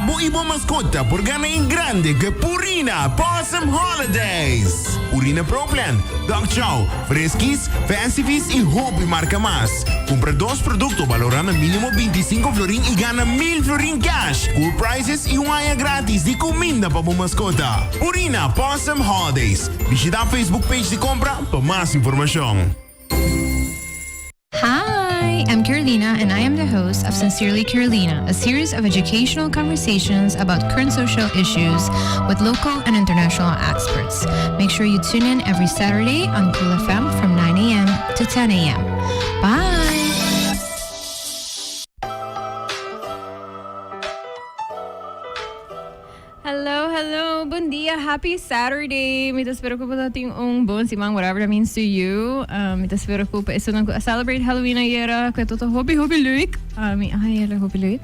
Abo y bo mascota por gana en grande cu e Purina Pawsome Holidays! Purina Pro Plan, Dog Chow, Friskies, Fancy Feast y hopi marca mas. Cumpra dos producto balora na minimo 25 florin y gana 1000 florin cash, cool prizes y un aña gratis di cuminda pa bo mascota. Purina Pawsome Holidays. Bishita Facebook page di Compra pa mas informacion. Hi, I'm Carolina, and I am the host of Sincerely Carolina, a series of educational conversations about current social issues with local and international experts. Make sure you tune in every Saturday on Cool FM from 9 a.m. to 10 a.m. Bye! Hello, hello, bon dia, happy Saturday. Mi ta spera ku bo tin un bon siman, whatever that means to you. Mi ta spera ku pa esnan ku a celebrate Halloween ayera, ku e tabata hopi, hopi leuk. Mi a haña hopi leuk.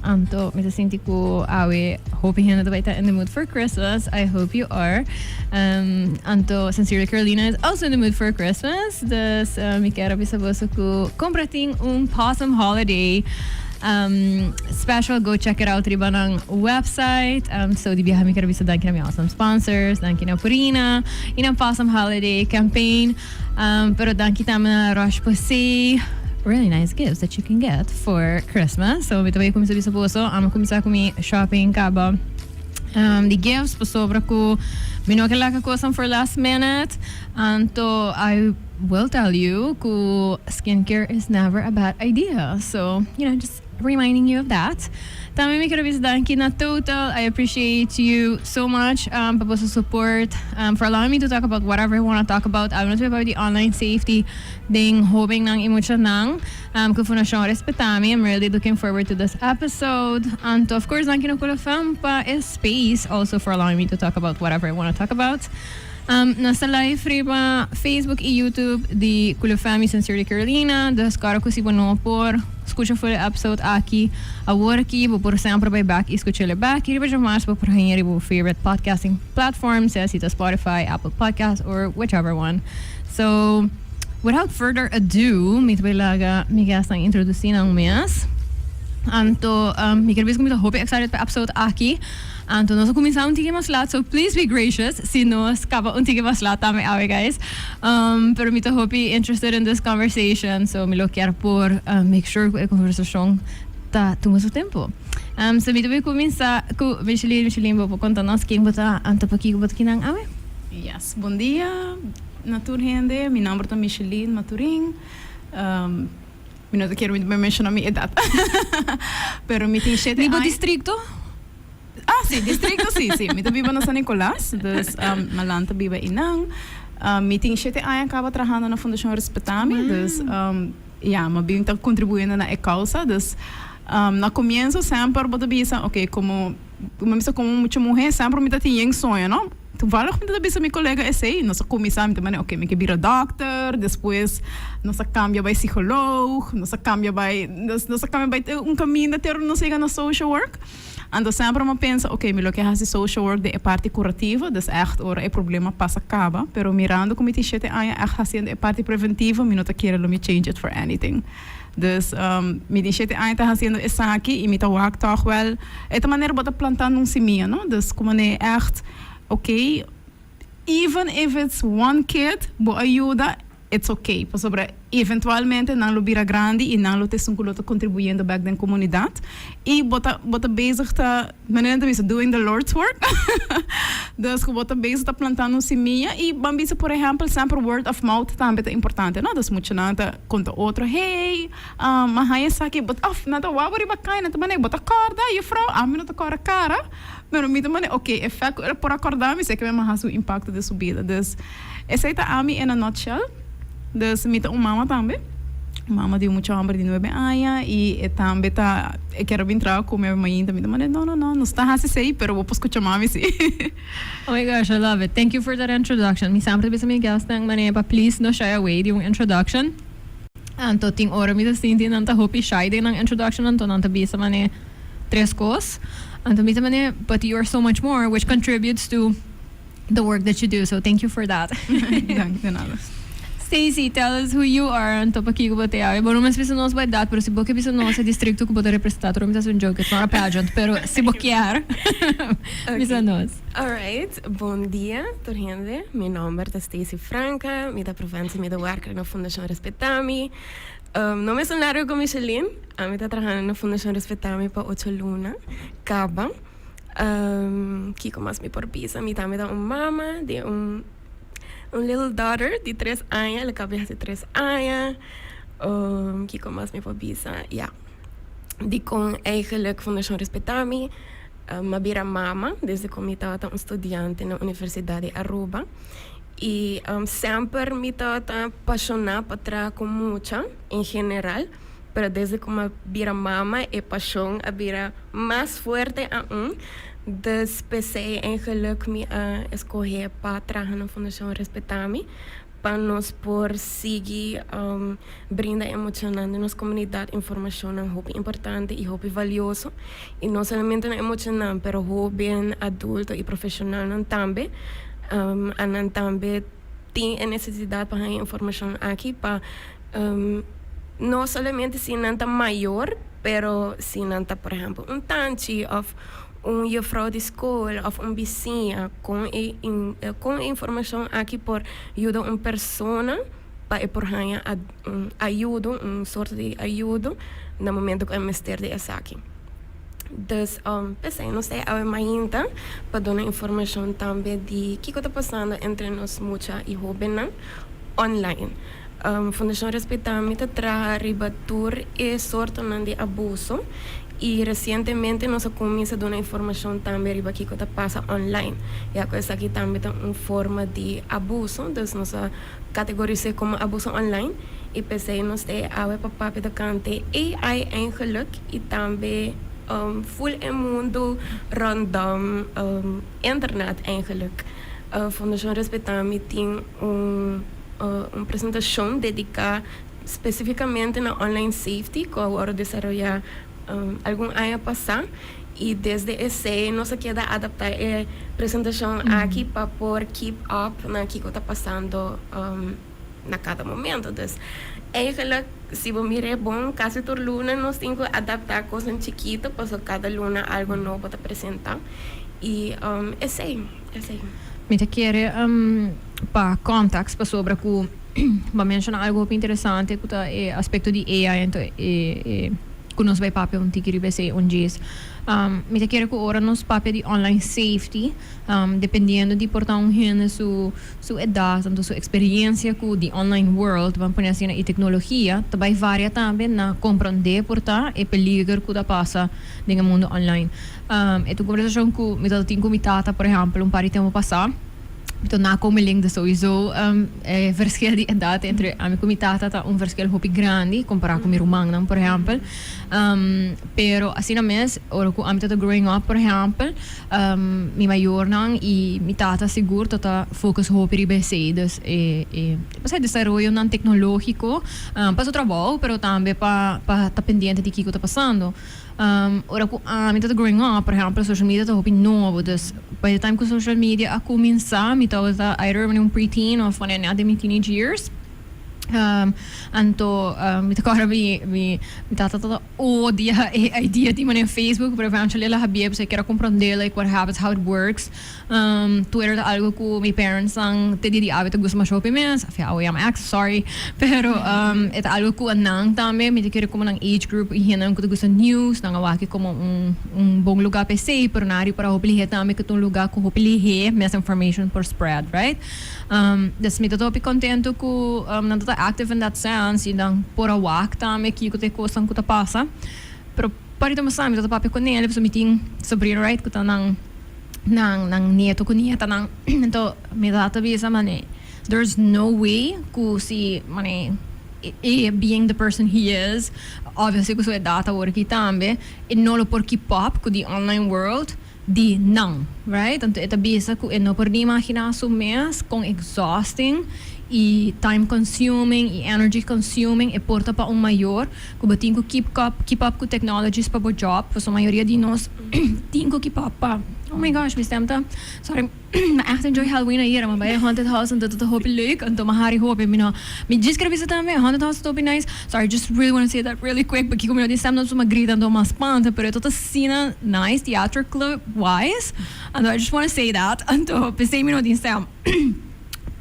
Anto mi ta sinti ku awe hopi hende ta bai ta in the mood for Christmas. I hope you are. Anto Sincerely Carolina is also in the mood for Christmas. Dus mi kier a bisa boso ku Compra tin un Pawsome Holiday special. Go check it out riba nan website. So di biaha mi kier a bisa danki na mi awesome sponsors, danki na Purina y nan Pawsome Holiday campaign. Pero danki tambe na Roche Posay. Really nice gifts that you can get for Christmas. So mi ta bai cuminsa bisa boso, ami a cuminsa cu mi shopping caba di gifts pasobra cu mi no ke laga cosnan for last minute. Anto I will tell you cu skincare is never a bad idea. So, you know, just reminding you of that. Tambe mi quiero bisa danki na Total. I appreciate you so much pa boso support, for allowing me to talk about whatever I wanna talk about. Awe nos papia di online safety den hobennan y muchanan cu Fundacion Respetami. I'm really looking forward to this episode. Anto of course danki na Cool FM pa e space also for allowing me to talk about whatever I wanna talk about. Nos ta live riba Facebook y YouTube di Cool FM y Sincerely Carolina. Dus kòrda ku si bo no por skucha full e episode aki awor aki, bo por semper bai bek y skuch'el bek. Y riba djamars bo por haña riba bo favorite podcasting platform, sea si ta Spotify, Apple Podcast or whichever one. So, without further ado, mi ta bai laga mi guestnan introdusí nan mes. Anto, mi ker bisa ku mi ta hopi excited pa e episode aki. Anto nos a cuminsa un tiki mas laat, so please be gracious si nos caba un tiki mas laat tambe awe guys. Pero mi ta hopi interested in this conversation, so mi lo kier por make sure cu e conversacion ta tuma su tempo. So mi ta bay cuminsa cu Micheline. Micheline, bo por conta nos ken bo ta, anto pakico bo ta kinan awe? Yes, bon dia na tur hende. Mi nomber ta Micheline Maturin. Mi no ta kier mi menciona mi edad, pero mi tin shete Ni bo aña. districto? Ah, sí, districto sí, sí. Mi ta biba na San Nicolas, dus Malan ta biba einan. Mi tin shete aña caba trahando na Fundacion Respetami, dus ya, mi a bin ta contribuyendo na e causa. Dus na comienzo semper bo ta bisa, ok, como, mi a bisa como mucha muhe semper mi ta tin yen soño, no? Toevallig mi ta bisa mi colega esey, nos a cuminsa, mi ta manda, ok, mi ke bira dokter, despues nos a cambia bay psicoloog, nos a cambia bay, nos a cambia bay un caminda te ora nos yega na social work. Anto semper mi a pensa, ok, mi lo ke haci social work den e parti curativo, dus echt ora e problema pasa caba, pero mirando cu mi tin shete aña echt haciendo e parti preventivo, mi no ta kere lo mi change it for anything. Dus mi tin shete aña ta haciendo esaki y mi ta wak toch wel e ta manera bo ta plantando un simia, no? Dus cu manera echt, ok, even if it's one kid bo a yuda, it's ok, pasobra eventualmente nan lo bira grandi y nan lo ta esun cu lo ta contribuyendo bek den comunidad y bo ta bo ta bezig ta, manera nan ta bisa, doing the Lord's work, dus cu bo ta bezig ta plantando un simia y ban bisa por ehempel semper word of mouth tambe ta importante, no? Dus muchanan ta conta otro, hey, mi a haña esaki, but of nan ta wou riba caya nan ta manda, bo ta corda juffrouw? Ami no ta corda cara, pero mi ta manda, ok, e fek cu el por a corda mi, seki mi a haci un impacto den su bida, dus. Esei ta ami in a nutshell. Dus mi ta un mama tambe. Mama di un mucha homber di nuebe aña y e tambe ta e kier a bin traha cu mi awe mainta. Mi ta manda no no no nos ta haci esei pero bo por scucha mami si. Oh my gosh, I love it. Thank you for that introduction. Mi semper ta bisa mi guestnan manera pa please no shy away di un introduction. Anto tin ora mi ta sinti nan ta hopi shy den nan introduction anto nan ta bisa manera tres cos. Anto mi ta manera but you are so much more which contributes to the work that you do, so thank you for that. Dank, de nada. Stacey, tell us who you are anto pakiko bo ta awe. Bo no mester bisa nos bo edad, pero si bo ke bisa nos e districto ku bo ta representa, tur mi ta haci un joke, it's not a pageant, pero si bo kier, bisa nos. Alright, bon dia tur hende. Mi nomber ta Stacey Franca, mi ta preventiemedewerker na Fundacion Respetami. No mesun largo ku Micheline, ami ta trahando na Fundacion Respetami pa ocho luna kaba. Kiko mas mi por bisa? Mi tambe ta un mama di un un little daughter di tres aña, el a kaba di hasi tres aña. Kiko mas mi por bisa? Ya, dikon eigenlijk Fundashon Respetami mi a bira mama desde ku mi tabata un studiante na Universidat di Aruba. I semper mi tabata pashoná pa traha ku mucha en general. Pero desde cu m'a bira mama e pasion a bira mas fuerte aun. Dus p'esey eigenlijk mi a escoge pa traha na Fundacion Respetami pa nos por sigui brinda e muchanan den nos comunidad informacionnan hopi importante y hopi valioso. Y no solamente na e muchanan pero hoben, adulto y profesionalnan tambe. Anan tambe tin e necesidad pa haña informacion aki pa No solamente si nan ta mayor, pero si nan ta por ehempel un tanchi of un juffrouw di school of un bisiña con e con e informacion aki por yuda un persona pa e por haña un ayudo, un soort di ayudo na momento cu e mester di esaki. Dus p'esei nos ta e awe mainta pa duna informacion tambe di kico ta pasando entre nos mucha y hobennan online. Fundashon Respetami ta traha riba tur e sortonan di abuso i resientemente nos a kuminsá duna informashon tambe riba kiko ta pasa online, ya ku esaki tambe ta un forma di abuso, dus nos a kategoris'é komo abuso online i p'esei nos ta e awe pa papia tokante AI eigenlijk i tambe ful e mundu rondom internet eigenlijk. Fundashon Respetami tin un. Un presentashon dediká spesífikamente na online safety ku a wòrdu desaroyá algun aña pasá i desde esei nos a keda adaptá e presentashon aki pa por keep up na kiko ta pasando na kada momento. Dus eigenlijk si bo mir'é bon kasi tur luna nos tin ku adaptá kosnan chikitu pasobra kada luna algu nobo ta presentá i esei esei. Mi ta kere pa context pasobra cu bo a menciona algo hopi interesante cu ta e aspecto di AI anto e cu nos bay papia un tiki riba esey un djis. Mi ta kere cu ora nos papia di online safety dependiendo di por ta un hende su su edad anto su experiencia cu di online world ban pone asina y tecnologia ta bay varia tambe na comprende por ta e peliger cu ta pasa den e mundo online. E ta un conversacion cu mi ta tin cu mi tata por ehempel un par di tempo pasa. Mi ta nakomeling dus souiso e verschil di edad entre ami cu mi tata ta un verschil hopi grandi compara cu mi rumannan por ehempel. Pero asina mes ora cu ami ta growing up por ehempel mi mayornan y mi tata sigur ta ta focus hopi riba esey. Dus e e desaroyonan tecnologico pa su trabou pero tambe pa pa ta pendiente di kico ta pasando. Ora ku ami ta growing up, por ehempel, social media ta hopi nobo, dus by the time ku social media a kuminsá mi tabata either un preteen of wanneer net den mi teenage years. Anto mi ta kòrda mi mi tata tabata odia e idea di manera Facebook, pero eventually el a habié pasobra e kier a komprondé like what happens, how it works. Twitter ta algo ku mi parentsnan te dia di awe ta gusta masha hopi mes, afia awe yama X, sorry, pero e ta algo ku nan tambe mi ta kere komo nan age group i hendenan ku ta gusta news, nan a wak komo un un bon luga pa esei, pero nan a ripara hopi lihé tambe ku ta un luga ku hopi lihé misinformation por spread, right? Dus mi ta hopi kontentu ku nan ta ta active in that sense i nan por a wak tambe kiko ta e kosnan ku ta pasa, pero parita mi sa mi ta ta papia ku nel pasobra mi tin sobrino, right, ku ta nan. Nan nan nieto ku nietanan. Anto mi tata bisa mane there's no way ku si mane e being the person he is obviously ku su edat awor aki tambe e no lo por keep up ku di online world di nan right. Anto e ta bisa ku e no por ni imagina su mes kon exhausting y time consuming y energy consuming e por ta pa un mayor ku bo tin ku keep up keep up ku technologies pa bo job pasobra mayoria di nos tin ku keep up pa. Oh my gosh, mi stem ta. Sorry, mi echt enjoy Halloween ayera, mi a bai haunted house anto ta hopi leuk, anto mi a hari hopi, mi no, mi djis kere bisa tambe, haunted house ta hopi nice. Sorry, just really wanna say that really quick, pakico mi no tin stem no so mi a grita anto mi a spanta, pero e ta asina nice theatrical wise, anto I just wanna say that, anto p'esey mi no tin stem.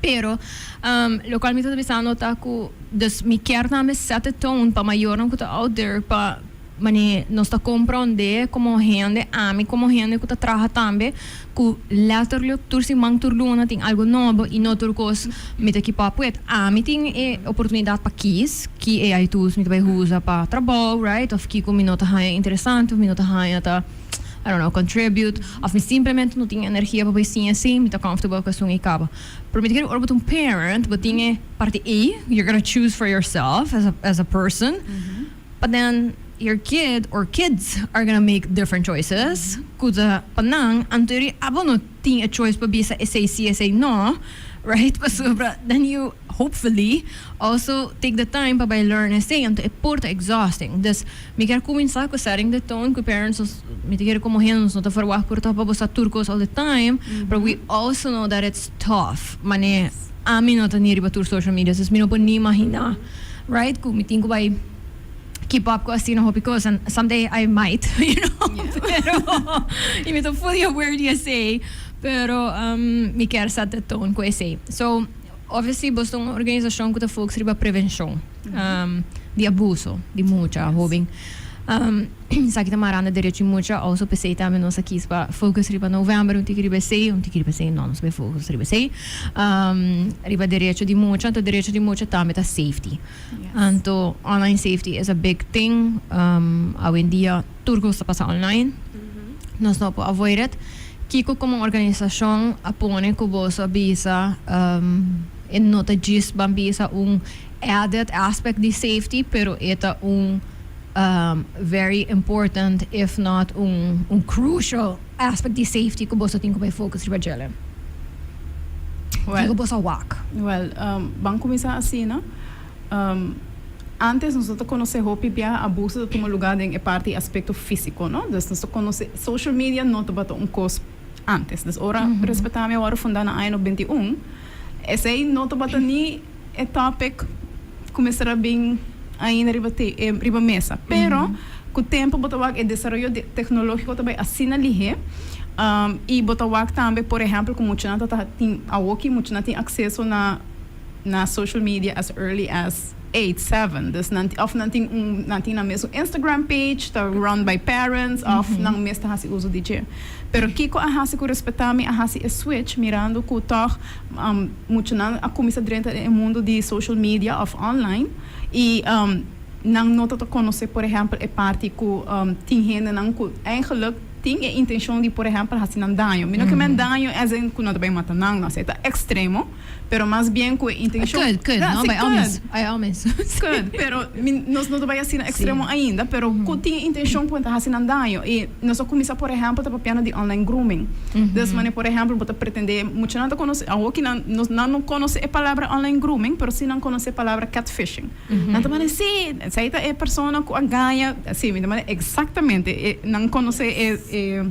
Pero, locual mi ta bisando ta cu, dus mi kier tambe set the tone pa mayornan cu ta out there pa mane nos ta comprende como hende, ami como hende cu ta traha tambe, cu letterlijk tur siman, tur luna tin algo nobo y no tur cos mi ta keep up with. Ami tin e oportunidad pa kies ki AI tools mi ta bay usa pa trabou, right, of kico mi no ta haya interesante of mi no ta haya ta, I don't know, contribute, of mi simplemente no tin energia pa bay siña esey, mi ta comfortable cu esun y caba. Pero mi ta kere ora bo ta un parent, bo tin e parti ey, you're gonna choose for yourself as a person, but then your kid or kids are gonna make different choices cu ta pa nan, anto eri abo no tin e choice pa bisa esey si esey no, right? Pasobra then you hopefully also take the time pa bay learn esey, anto e por ta exhausting. Dus mi kier cuminsa cu setting the tone cu parents nos, mi ta kere como hende nos no ta verwacht por ta pa bo sa tur cos all the time, but we also know that it's tough, mane ami no ta ni riba tur social media, dus mi no por ni imagina, right, cu mi tin cu bay keep up cu asina hopi cos and someday I might, you know, pero y mi ta fully aware di esey, pero mi kier set the tone cu esey. So, obviously bo ta un organisacion cu ta focus riba prevencion di abuso di mucha, hoben. Esaki ta marando derecho di mucha, also p'esey tambe nos a kies pa focus riba november un tiki riba esey, un tiki riba esey no, nos a bay focus riba esey, riba derecho di mucha, anto derecho di mucha tambe ta safety. Anto online safety is a big thing, awendia tur cos ta pasa online, nos no por avoid it. Kico como organisacion a pone cu boso a bisa e no ta djis ban bisa un added aspect di safety pero e ta un very important if not un crucial aspect di safety cu boso tin cu bay focus riba djele? Kico boso a wak? Well, ban cuminsa asina. Antes nos no ta conoce hopi bia abuso ta tuma lugar den e parti aspecto fisico, no? Dus nos ta conoce social media no tabata un cos antes. Dus ora Respetami a worde funda na aña 91, esey no tabata ni e topic cu mester a bin ainda riba te riba mesa. Pero cu tempo bo ta wak e desaroyo tecnologico ta bay asina lihe y bo ta wak tambe por ehempel cu muchanan ta tin awoki muchanan tin acceso na na social media as early as 8, 7. Dus nan of nan tin un nan tin nan mes un Instagram page ta run by parents of nan mes ta hasi uso di dje. Pero kiko a hasi ku Respetami a hasi e switch mirando ku tòg muchanan a kuminsá drenta den e mundu di social media of online i nan no ta ta konosé por ehèmpel e parti ku tin hendenan ku eigenlijk tin e intenshon di por ehèmpel hasi nan daño. Mi no ke men daño as in ku nan ta bai mata nan, no, esei ta ekstremo. Pero mas bien cu e intencion. Could, could, no? By all means. By all means. Could, pero mi, nos no ta bay asina extremo ainda, pero cu tin e intencion cu nan ta haci nan daño. Y nos a cuminsa, por ehempel, ta papiando di online grooming. Dus manera, por ehempel, bo ta pretende, muchanan ta conoce, awo ki nan, nos, nan no conoce e palabra online grooming, pero si nan conoce e palabra catfishing. Nan ta manda, si, esey ta e persona cu a gaña, si, mi ta manda, exactamente, e, nan conoce e, e.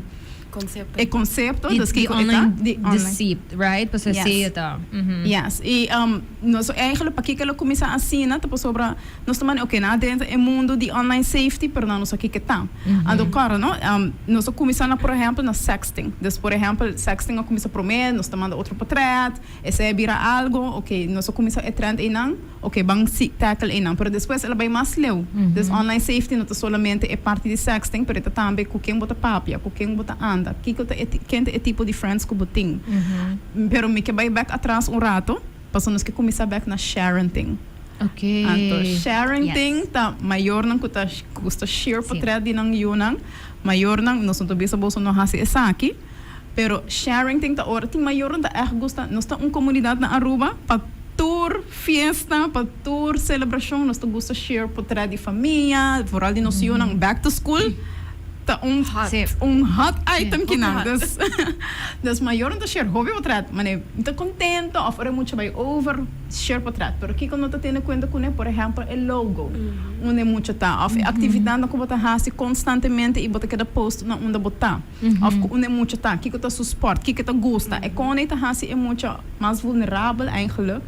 Concepto. E concepto, Di, dus di kiko e ta? online Di online. deceit, right? Pasobra Yes. esei e ta. Mhm. Yes. I um, nos eigenlijk pakiko lo kuminsá asina ta pasobra nos ta manda oké nan a drenta e mundu di online safety pero nan no sa kiko e ta. Anto kòrda no, um, nos a kuminsá na por ehèmpel na sexting. Dus por ehèmpel sexting a kuminsá promé, nos ta manda otro potrèt, esei a bira algo, oké, nos a kuminsá e trend einan. Ok, ban si tackle einan. Pero despues el a bai mas leu. Dus online safety no ta solamente e parti di sexting, pero e ta tambe ku ken bo ta papia, ku ken bo ta anda, kiko ta e ken ta e tipo di friends ku bo tin. Pero mi ke bai bek atras un rato, pasobra nos ke kuminsá bek na sharenting. Ok. Anto sharenting ta mayornan ku ta gusta share potret di nan yunan. Mayornan, nos no ta bisa boso no hasi esaki, Pero sharing ta ora tin mayornan ta ègt gusta. Nos ta un komunidat na Aruba pa tur fiesta, pa tur selebrashon nos ta gusta share potrèt di famia, vooral di nos yunan back to school. ta un un hot item kinan. Dus dus mayornan ta share hopi potret, mane mi ta contento of ora e mucha bay over share potret, pero kiko no ta tene cuenta cune, por ehempel e logo unda e mucha ta of e actividadnan cu bo ta haci constantemente y bo ta keda post na unda bo ta of cu unda e mucha ta, kiko ta su sport, kiko e ta gusta, e con e ta haci e mucha mas vulnerabel eigenlijk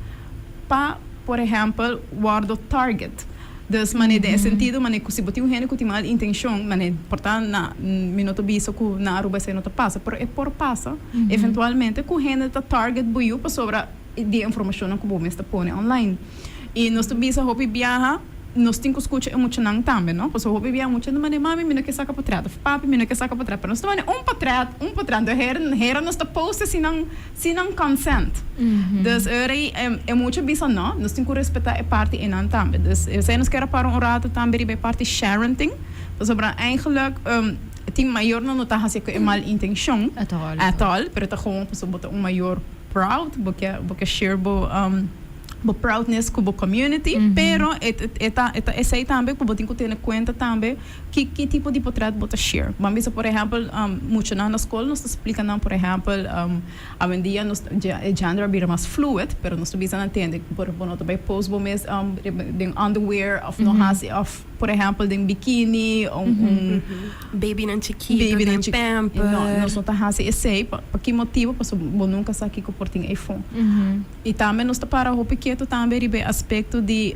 pa por ehempel wordo target. Dus manera den e sentido manera ku si bo tin un hende ku tin mal intencion manera por ta na mi no ta bisa ku na Aruba esei no ta pasa pero e por pasa eventualmente ku hende ta target bo yu pasobra di e informacionnan ku bo mes ta pone online y nos ta bisa hopi biaha nos tin ku skucha e muchanan tambe no pasobra hopi biaha mucha ta manda mami mi no ke saka potret of papi mi no ke saka potret pero nos ta manda un potret un potret anto hera nos ta post e sinan Sin nan consent. Dus ora ei e mucha bisa no, nos tin cu respeta e parti einan tambe. Dus esei nos kier a para un rato tambe riba e parti sharenting, pasobra eigenlijk tin mayornan no ta haci cu e mal intencion at all, pero ta gewoon pasobra bo ta un mayor proud, bo ke bo ke share bo bo proudness cu bo community, pero e ta e ta esei tambe cu bo tin cu tene cuenta tambe. Ki ki tipo di potret bo ta share? Ban bisa por ehempel muchanan na skol nos ta splika nan por ehempel awendia nos e gender a bira mas fluid pero nos ta bisa nan tende por bo no ta bai post bo mes den underwear of no hasi of por ehempel den bikini o un Babynan chikito den pamper. No nos no ta hasi esei pa ki motibo pasobra bo nunka sa kiko por tin eyfo. I tambe nos ta para hopi ketu tambe riba e aspekto di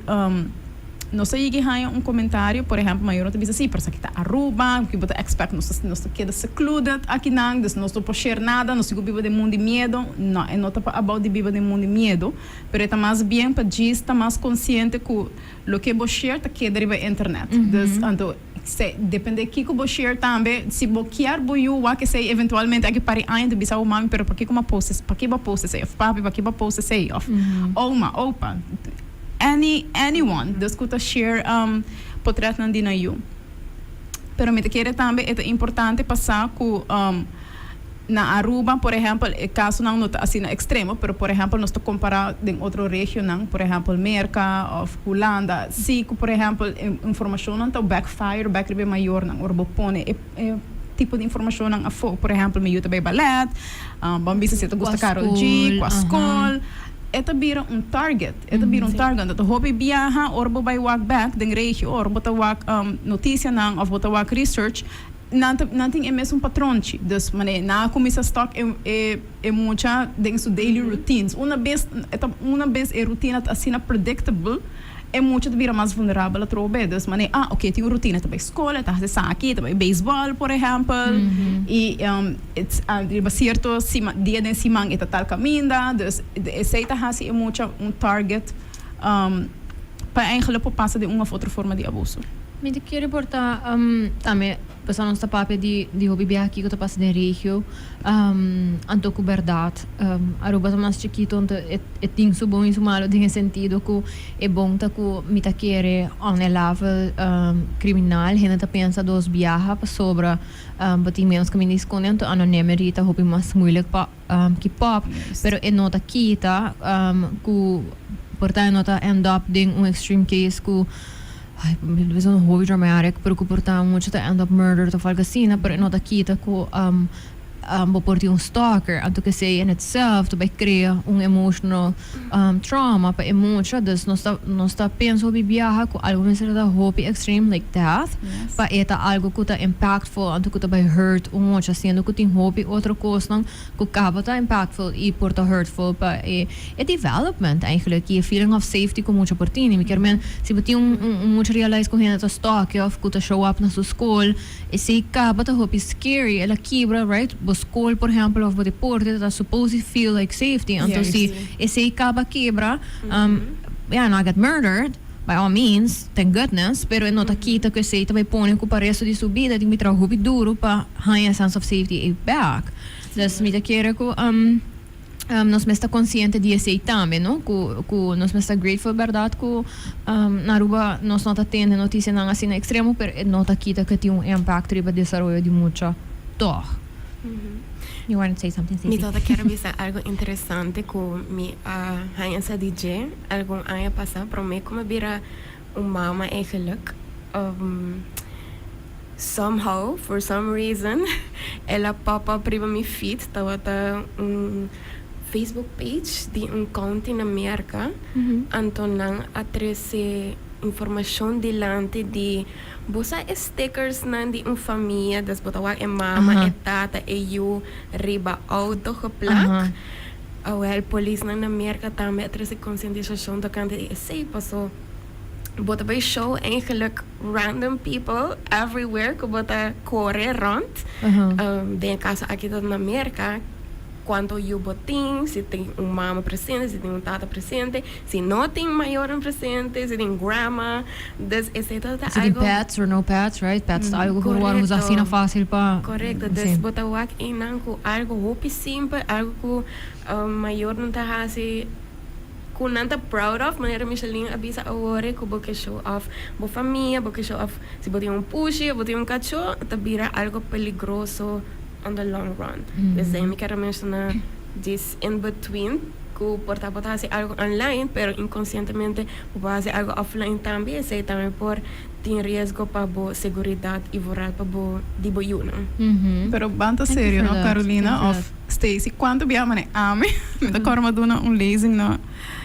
nos a yega haña un komentario, por ehèmpel mayornan ta bisa si, pero esaki ta Aruba, ki bo ta expect nos ta nos ta keda secluded akinan, dus nos no por share nada, nos tin ku biba den mundu di miedu. No, e no ta pa about di biba den mundu di miedu, pero e ta mas bien pa djis ta mas konsiente ku loke bo share ta keda riba internet. Dus anto Se, depende kiko bo share tambe, si bo kier bo yu wak esei eventualmente aki par di aña ta bisa bo mami pero pakiko m'a post es, paki bo a post esei of papi paki bo a post esei of oma, opa, any anyone dus ku ta share potretnan di nan yu. Pero mi ta kere tambe e ta importante pa sa ku Na Aruba, por ehempel, e casonan no ta asina extremo, pero por ehempel nos ta compara den otro regionan, por ehempel Merca of Hulanda, si cu por ehempel e informacionnan ta backfire bek riba e mayornan ora bo pone e e tipo di informacionnan afo. Por ehempel mi yu ta bay ballet, ban bisa si e ta gusta Karol G, cua scol, e ta bira un target, e ta bira un target. Anto ta hopi biaha ora bo bay wak bek den regio, ora bo ta wak noticianan of bo ta wak research, Nan ta nan tin e mesun patronchi. Dus manera nan a cuminsa stok e e e mucha den su daily routines. Una bes e ta una bes e rutina ta asina predictable, e mucha ta bira mas vulnerabel atrobe. Dus manera ah oke tin un rutina, e ta bay scol, e ta haci esaki, e ta bay baseball por ehempel, y it's riba cierto sima dia den siman e ta tal caminda. Dus esey ta haci e mucha un target pa eigenlijk por pasa den un of otro forma di abuso. Mi ta kere por ta tambe pasobra nos ta papia di di hopi biaha kiko ta pasa den regio anto ku bèrdat Aruba ta mas chikito anto e e tin su bon i su malo den e sentido ku e bon ta ku mi ta kere on e level kriminal hende ta pensa dos biaha pasobra bo tin menos kaminda di skonde anto anonymity ta hopi mas moeilijk pa keep up pero e no ta kita ku por ta e no ta end up den un extreme case ku ay mi ta bisa un hopi dramatic pero ku por ta mucha ta end up murdered of algo asina pero e no ta kita ku bo por tin un stalker anto kesey in itself ta bay crea un emotional trauma pa e mucha dus nos ta nos ta pensa hopi biaha ku algo mester ta hopi extreme like death pa e ta algo ku ta impactful anto ku ta bai hurt un mucha siendo ku tin hopi otro kosnan ku kaba ta impactful i por ta hurtful pa e e development eigenlijk i e feeling of safety ku mucha por tini mi kier men si bo tin un un mucha realize ku hende ta stalk e of ku ta show up na su skol Esei kaba ta hopi scary, el a kibra right, bo school por ehempel of bo deporte ta supposed to feel like safety, anto si esei kaba kibra, yeah, not get murdered, by all means, thank goodness, pero e no ta kita ku esei ta bai pone ku pa resto di su bida tin ku traha hopi duru pa haña e sense of safety ei back. Dus mi ta kere ku. Nos mes ta consciente di esey tambe, no? Cu, cu nos mes ta grateful berdad cu na Aruba nos no ta tende noticianan asina extremo, pero e no ta kita cu tin un impact riba desaroyo di mucha toch. You wanted to say something, Mi Stacey? tabata kier bisa algo interesante cu mi a haña sa di dje algun aña pasa, prome cu mi a bira un mama eigenlijk. Somehow, for some reason, el a pop up riba mi feed, tabata un Facebook page di un county na Merca, anto nan a trece informacion dilanti di bo sa e stickers nan di un famia, dus bo ta wak e mama, e tata, e yu riba auto geplak. Awel, polisnan na Merca tambe a trece concientisacion tocante di esey, paso bo ta bay show eigenlijk random people everywhere ku bo ta kore rond. Den e kaso aki ta na Merka, kuantu yu bo tin, si tin un mama presente, si tin un tata presente, si no tin mayornan presente, si tin grandma. Dus esei ta Si tin algo. pets or no pets, right? Pets ta algo ku por wòrdu usa asina fásil pa. Korekto. Dus bo ta wak einan ku algo hopi simpel, algo ku mayornan ta hasi. Ku nan ta proud of, manera Micheline a bisa awor ku bo ke show off bo famia, bo ke show off si bo tin un pushi o bo tin un kachó, ta bira algo peligroso on the long run. P'esei mi ker a menshoná this in between ku por ta bo ta hasi algo online pero inkonsientemente bo por hasi algo offline tambe, esei tambe por tin riesgo pa bo seguridat i vooral pa bo di bo yunan. Pero ban ta serio no Carolina of Stacy, cuanto bia mane ami mi ta corma duna un lezing na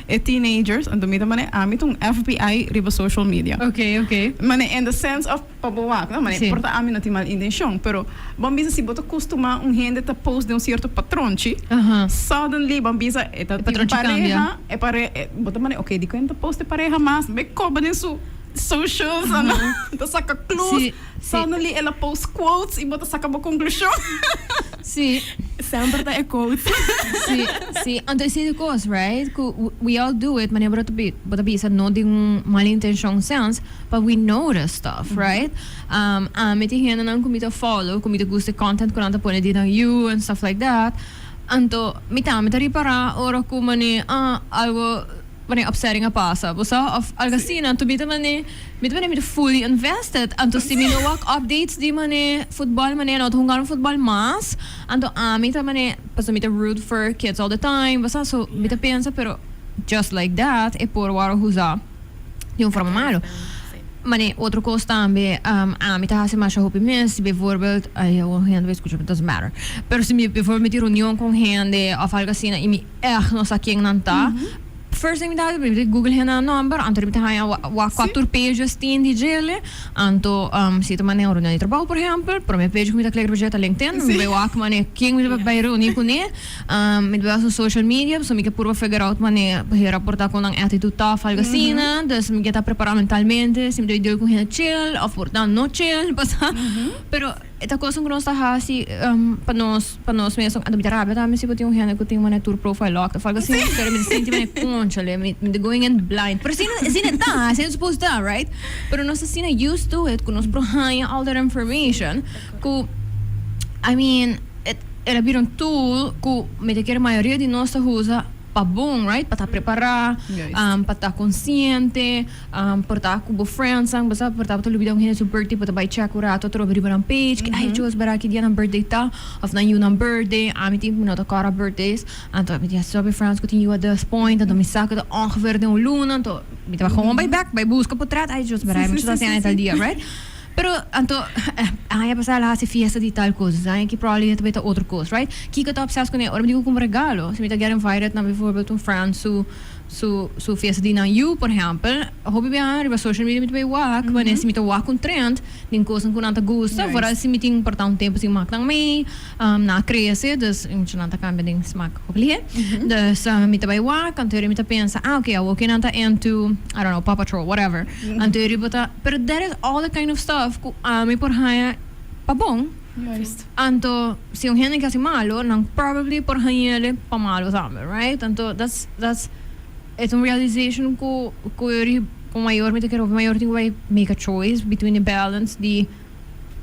e teenagers, anto mi ta mane ami ta un FBI riba social media. Ok, ok. Mane in the sense of pa bo wak, no? Mane por ta ami no tin mal intencion, pero bon bisa si bo ta custuma un hende ta post den un cierto patronchi, suddenly bon bisa e ta tin un pareha, e pare, bo ta mane ok dikon e no ta post e pareha mas, mi coba den su socials, ta saca clues. Suddenly el a post quotes y bo ta saca bo conclusion. Sí. Semper ta e quotes. Sí, sí. Anto esei ta cos, right? Cu we all do it, manera bo ta bo ta bisa no den un mal intencion sense, but we notice stuff, right? Ami tin hendenan cu mi ta follow, cu mi ta gusta e content cu nan ta pone di nan yu and stuff like that. Anto mi tambe ta ripara ora cu mane, ah, algo. Wanneer upsetting a pasa, bo sa, of algo asina, anto mi ta mane, mi ta mane mi ta fully invested, anto si mi no wak updates di mane futbol, mane no ta hungando futbol mas, anto ami ta mane, pasobra mi ta root for kids all the time, bo sa, so mi ta pensa pero just like that e por wòrdu usa di un forma malo. Mane otro kos tambe, ami ta hasi masha hopi mes, si bijvoorbeeld, ay awor hende bai skucha, but doesn't matter, pero si mi bijvoorbeeld mi tin reunion ku un hende of algo asina i mi Echt no sa ken nan ta. First thing mi ta hasi, mi ta google hende nan nomber, anto mi ta haña wak kua tur pages tin di djele. Anto si ta manera un reunion di trabou por ehempel, prome page ku mi ta click riba dje ta LinkedIn, mi bai wak manera ken mi ta bai reuni kuné. Mi ta bai wak su social media, pasobra mi ke purba figure out manera hera por ta ku nan attitude ta of algo asina. Dus mi ke ta prepara mentalmente si mi ta bai deal ku hende chill of por ta no chill, pasa. Pero E ta koson ku nos ta hasi pa nos pa nos mes. Anto mi ta rabia tambe si bo tin un hende ku tin manera tur profile locked of algo asina, pero mi ta sinti manera conchale, mi ta going in blind. Pero asina asina e ta, asina e supposed ta, right? Pero nos ta asina used to it ku nos por haña all that information ku, I mean, el a bira un tool ku mi ta kere mayoria di nos ta usa pa bon, right? Pa ta prepará, pa ta konsiente. Por ta ku bo friendsnan, bo sa por ta bo ta lubida un hende su birthday, bo ta bai check un rato atrobe riba nan page, ki ay Dios bera ki dia nan birthday ta, of nan yu nan birthday, ami tin mi no ta kòrda birthdays, anto mi tin hopi friends ku tin yu at this point, anto mi sa ku ta ongeveer den un luna, anto mi ta bai gewoon bai bek, bai buska potret, ay Dios bera mi ta hasi aña tal dia, right? Pero anto aña pasá el a hasi fiesta di tal kos, dus aña aki probably ta bai ta otro kos, right? Kiko ta obses kuné? Ora mi di ku kumpra regalo, si mi ta get invited na bijvoorbeeld un friend su. Su su fiesta di nan yu, por ehempel, hopi biaha riba social media mi ta bay wak, wanneer si mi ta wak un trend den cosnan cu nan ta gusta, vooral si mi tin por ta un tempo sin mak nan mee, nan a crece, dus mucha nan ta cambia den smaak hopi lihe. Dus mi ta bay wak, anto mi ta pensa, ah ok, awor ke nan ta into, I don't know, Paw Patrol, whatever. Anto riba ta, pero that is all the kind of stuff cu ami por haya pa bon. Anto si un hende ke hasi malo, nan probably por hañ'ele pa malo tambe, right? Anto that's that's e ta un realization ku ku yori ku mayor mi ta kere hopi mayor tin ku bai make a choice between e balance di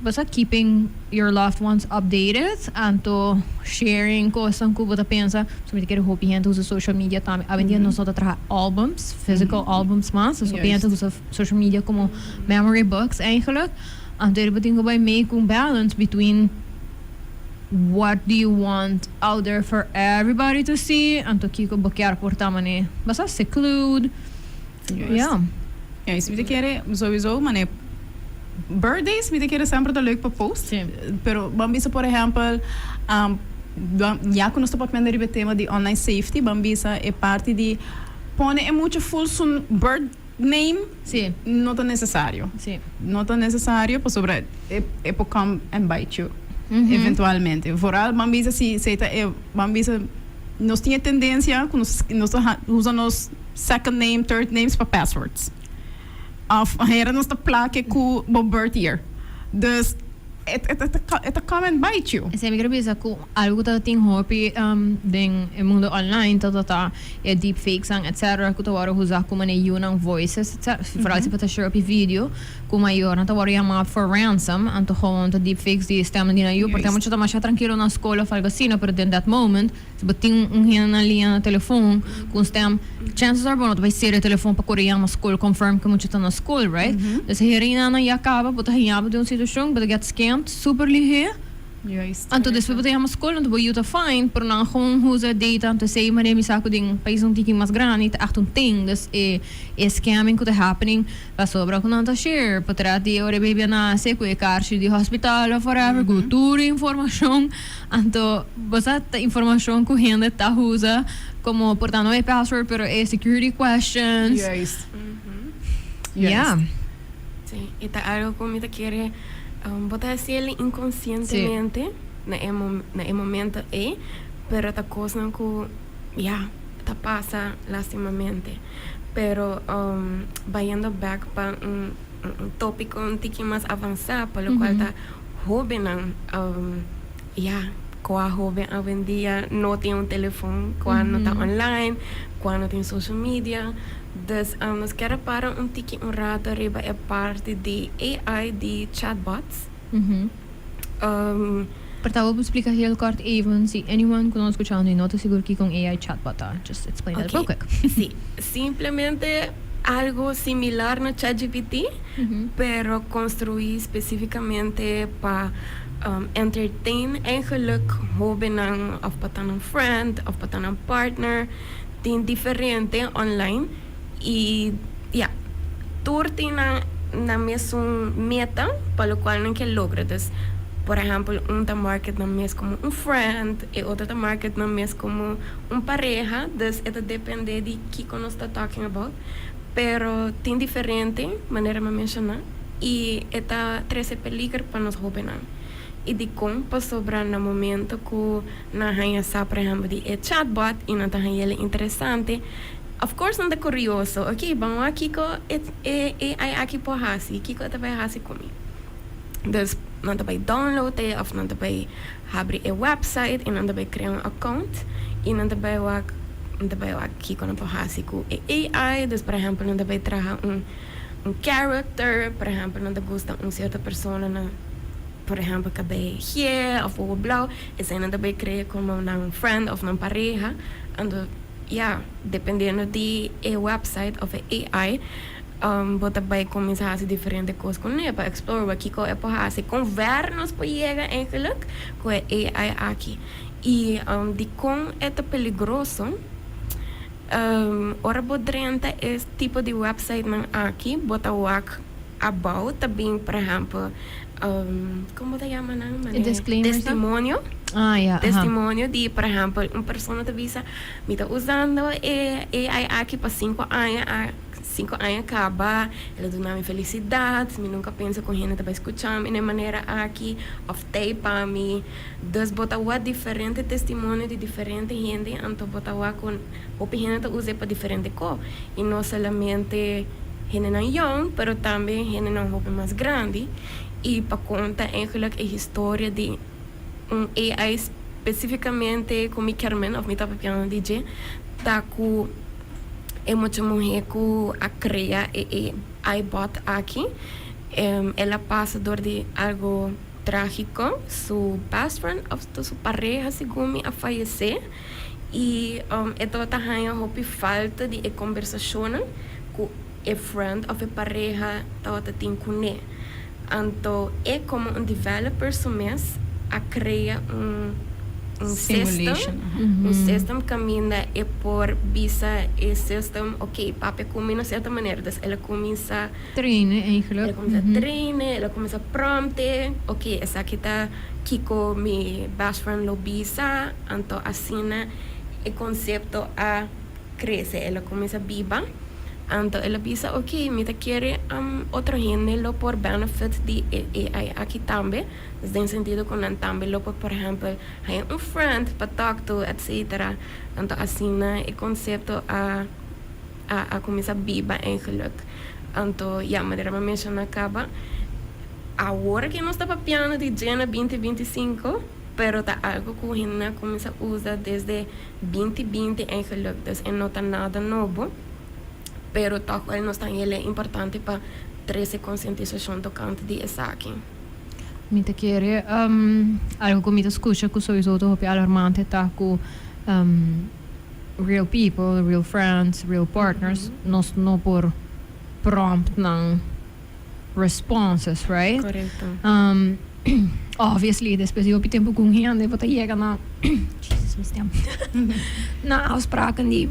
bo sa keeping your loved ones updated anto sharing kosnan ku bo ta pensa so mi ta kere hopi hende usa social media tambe awendia nos no ta traha albums physical albums mas so hopi hende usa social media komo memory books eigenlijk. Anto bo tin ku bai make un balance between what do you want out there for everybody to see anto kiko bo kier por ta mane basta seclude. Ja. Ja, y si mi ta kere sowieso mane Birthdays, mi ta kere semper ta leuk pa post. Pero ban bisa, por ehempel, ya cu nos ta papiando riba e tema di online safety, ban bisa e parti di pone e mucha full su birth name no ta necesario. No ta necesario pasobra e por come and bite you eventualmente. Vooral ban bisa si esey ta e, ban bisa nos tin e tendencia cu nos ta usa nos second name, third names pa passwords. Of hera nos ta plake ku bo birth year. Dus e ta come and bite you. Esei mi quier bisa cu algo cu ta tin hopi den e mundo online ta ta e deep fakes nan etc cu ta worde usa cu mane yunan voices etc vooral si bo ta share hopi video cu mayornan ta worde yama for ransom anto gewoon ta deep fakes di stemnan di nan yu porque mucha ta masha trankilo na school of algo asina pero den that moment Si bo tin un hende na liña na telefon ku un stem, chances are bo no ta bai sera e telefon pa kore yama skol confirm ku mucha ta na skol, right? Dus e herinannan ya kaba bo ta haña bo den un situashon, bo ta get scammed super lihé. Anto despues bo ta yama skol anto bo yu ta fine, pero nan gewoon usa e data, anto esei manera mi sa ku den pais un tiki mas grandi ta echt un ting, dus e e scamming ku ta happening pasobra ku nan ta share potret di ora e baby a nase ku e karchi di hospital of whatever ku tur e informashon. Anto bo sa ta informacion cu hende ta usa como por ta no e password pero e security questions. Juist. Ja. Sí, y ta algo cu mi ta kere bo ta haciel inconscientemente na e na e momento ey, pero ta cosnan cu ya ta pasa lastimamente. Pero bayendo back pa un topico un tiki mas avansa pa locual ta Hóbennan, ya, kua hóben awendia no tin un telefon, kua no ta online, kua no tin social media. Dus nos kier a para un tiki un rato riba e parti di AI, di chatbots. Por ta bo por splika heel kort even si anyone ku nos skuchando i no ta sigur kiko un AI chatbot ta, just explain that real quick. Si, simplemente algo similar na ChatGPT, pero construi specificamente pa entertain eigenlijk hobennan of pa ta nan friend of pa ta nan partner. Tin diferente online y ya, tur tin nan nan mesun meta pa locual nan ke logra. Dus, por ehempel, un ta market nan mes como un friend, e otro ta market nan mes como un pareha, dus e ta depende di kiko nos ta talking about, pero tin diferente manera mi a menciona y e ta trece peliger pa nos hobennan. Y dicon? Pasobra na momento cu nan haña sa por ehempel di e chatbot y nan ta haña el interesante, of course nan ta curioso, ok, ban wak kiko e AI aki por haci, kiko e ta bay haci cu mi. Dus nan ta bay download e of nan ta bay habri e website y nan ta bay crea un account y nan ta bay wak nan ta bay wak kico nan por haci cu e AI. Dus por ehempel nan ta bay traha un un character, por ehempel nan ta gusta un cierto persona na por ehempel cabey geel of wowo blauw, esey nan ta bay crea como nan friend of nan pareha. Anto ya, dependiendo di e website of e AI. Bo ta bai kuminsá hasi diferente kos kuné pa explore wak kiko e por hasi, kon ver nos por yega eigenlijk ku e AI aki. I dikon e ta peligroso? Ora bo drenta e tipo di websitenan aki bo ta wak abou ta bin por ehèmpel kon bo ta yama nan? E disclaimers nan? Testimonio. Ah ya, aha. Testimonio di por ehèmpel un persona ta bisa mi ta usando e AI aki pa sinku aña. 5 aña kaba, el a duna mi felisidat, mi nunka pensa ku hende ta bai skucha mi na e manera aki òf t'ei pa mi. Dus bo ta wak diferente testimonio di diferente hende, anto bo ta wak ku hopi hende ta us'é pa diferente ko. I no solamente hendenan yòn, pero tambe hendenan hopi mas grandi. I pa konta eigenlijk e historia di un AI spesifikamente ku mi kier men òf mi ta papiando di dje, ta ku. E mucha muhé ku a krea e AI bot aki, el a pasa dor di algu trágiko. Su best friend òf su pareha segun mi a fayesé i e tabata haña hopi falta di e kombersashonnan ku e friend òf e pareha tabata tin kuné. Anto e komo un developer su mes a krea un. Un system, un system kaminda e por bisa e system, "Ok, papia ku mi na sierto manera." Dus el a kuminsá trainen eigenlijk. El a kuminsá trainen, el a kuminsá prompte, "Ok, esaki ta kiko mi best friend lo bisa." Anto asina e konsepto a krese, el a kuminsá biba. Anto el a bisa, "Ok, mi ta kere otro hende lo por benefit di e AI aki tambe." Dus den sentido ku nan tambe lo por, por ehèmpel, haña un friend pa talk to, etcetera. Anto asina e konsepto a kuminsá biba eigenlijk. Anto ya, manera mi a menshoná kaba, awor ku nos ta papiando di dje na 2025, pero ta algu ku hende a kuminsá usa desde 2020 eigenlijk. Dus e no ta nada nobo, pero tòg wel nos ta hel importante pa trese konsientisashon tokante di esaki. Mi ta kere algu ku mi ta skucha ku sowieso ta hopi alarmante ta ku real people, real friends, real partners, nos no por prompt nan responses, right? Korekto. Obviously, despues di hopi tempu ku un hende bo ta yega na, Jesus, mi stem, na afspraken di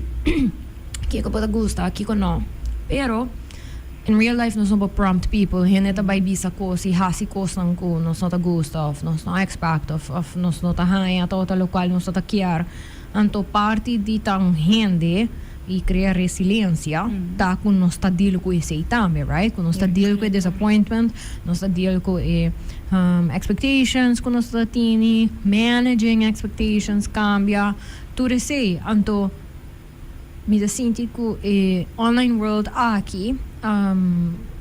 kiko bo ta gusta, kiko no. Pero in real life nos no por prompt people. Hende ta bai bisa kos i hasi kosnan ku nos no ta gusta òf nos no expect òf nos no ta haña tabata lokual nos no ta kier. Anto parti di ta un hende i krea resilensia ta ku nos ta deal ku esei tambe, right? Ku nos ta deal ku e disappointment, nos ta deal ku e expectations ku nos ta tini, managing expectations kambia, tur esei. Anto mi ta sinti ku e online world aki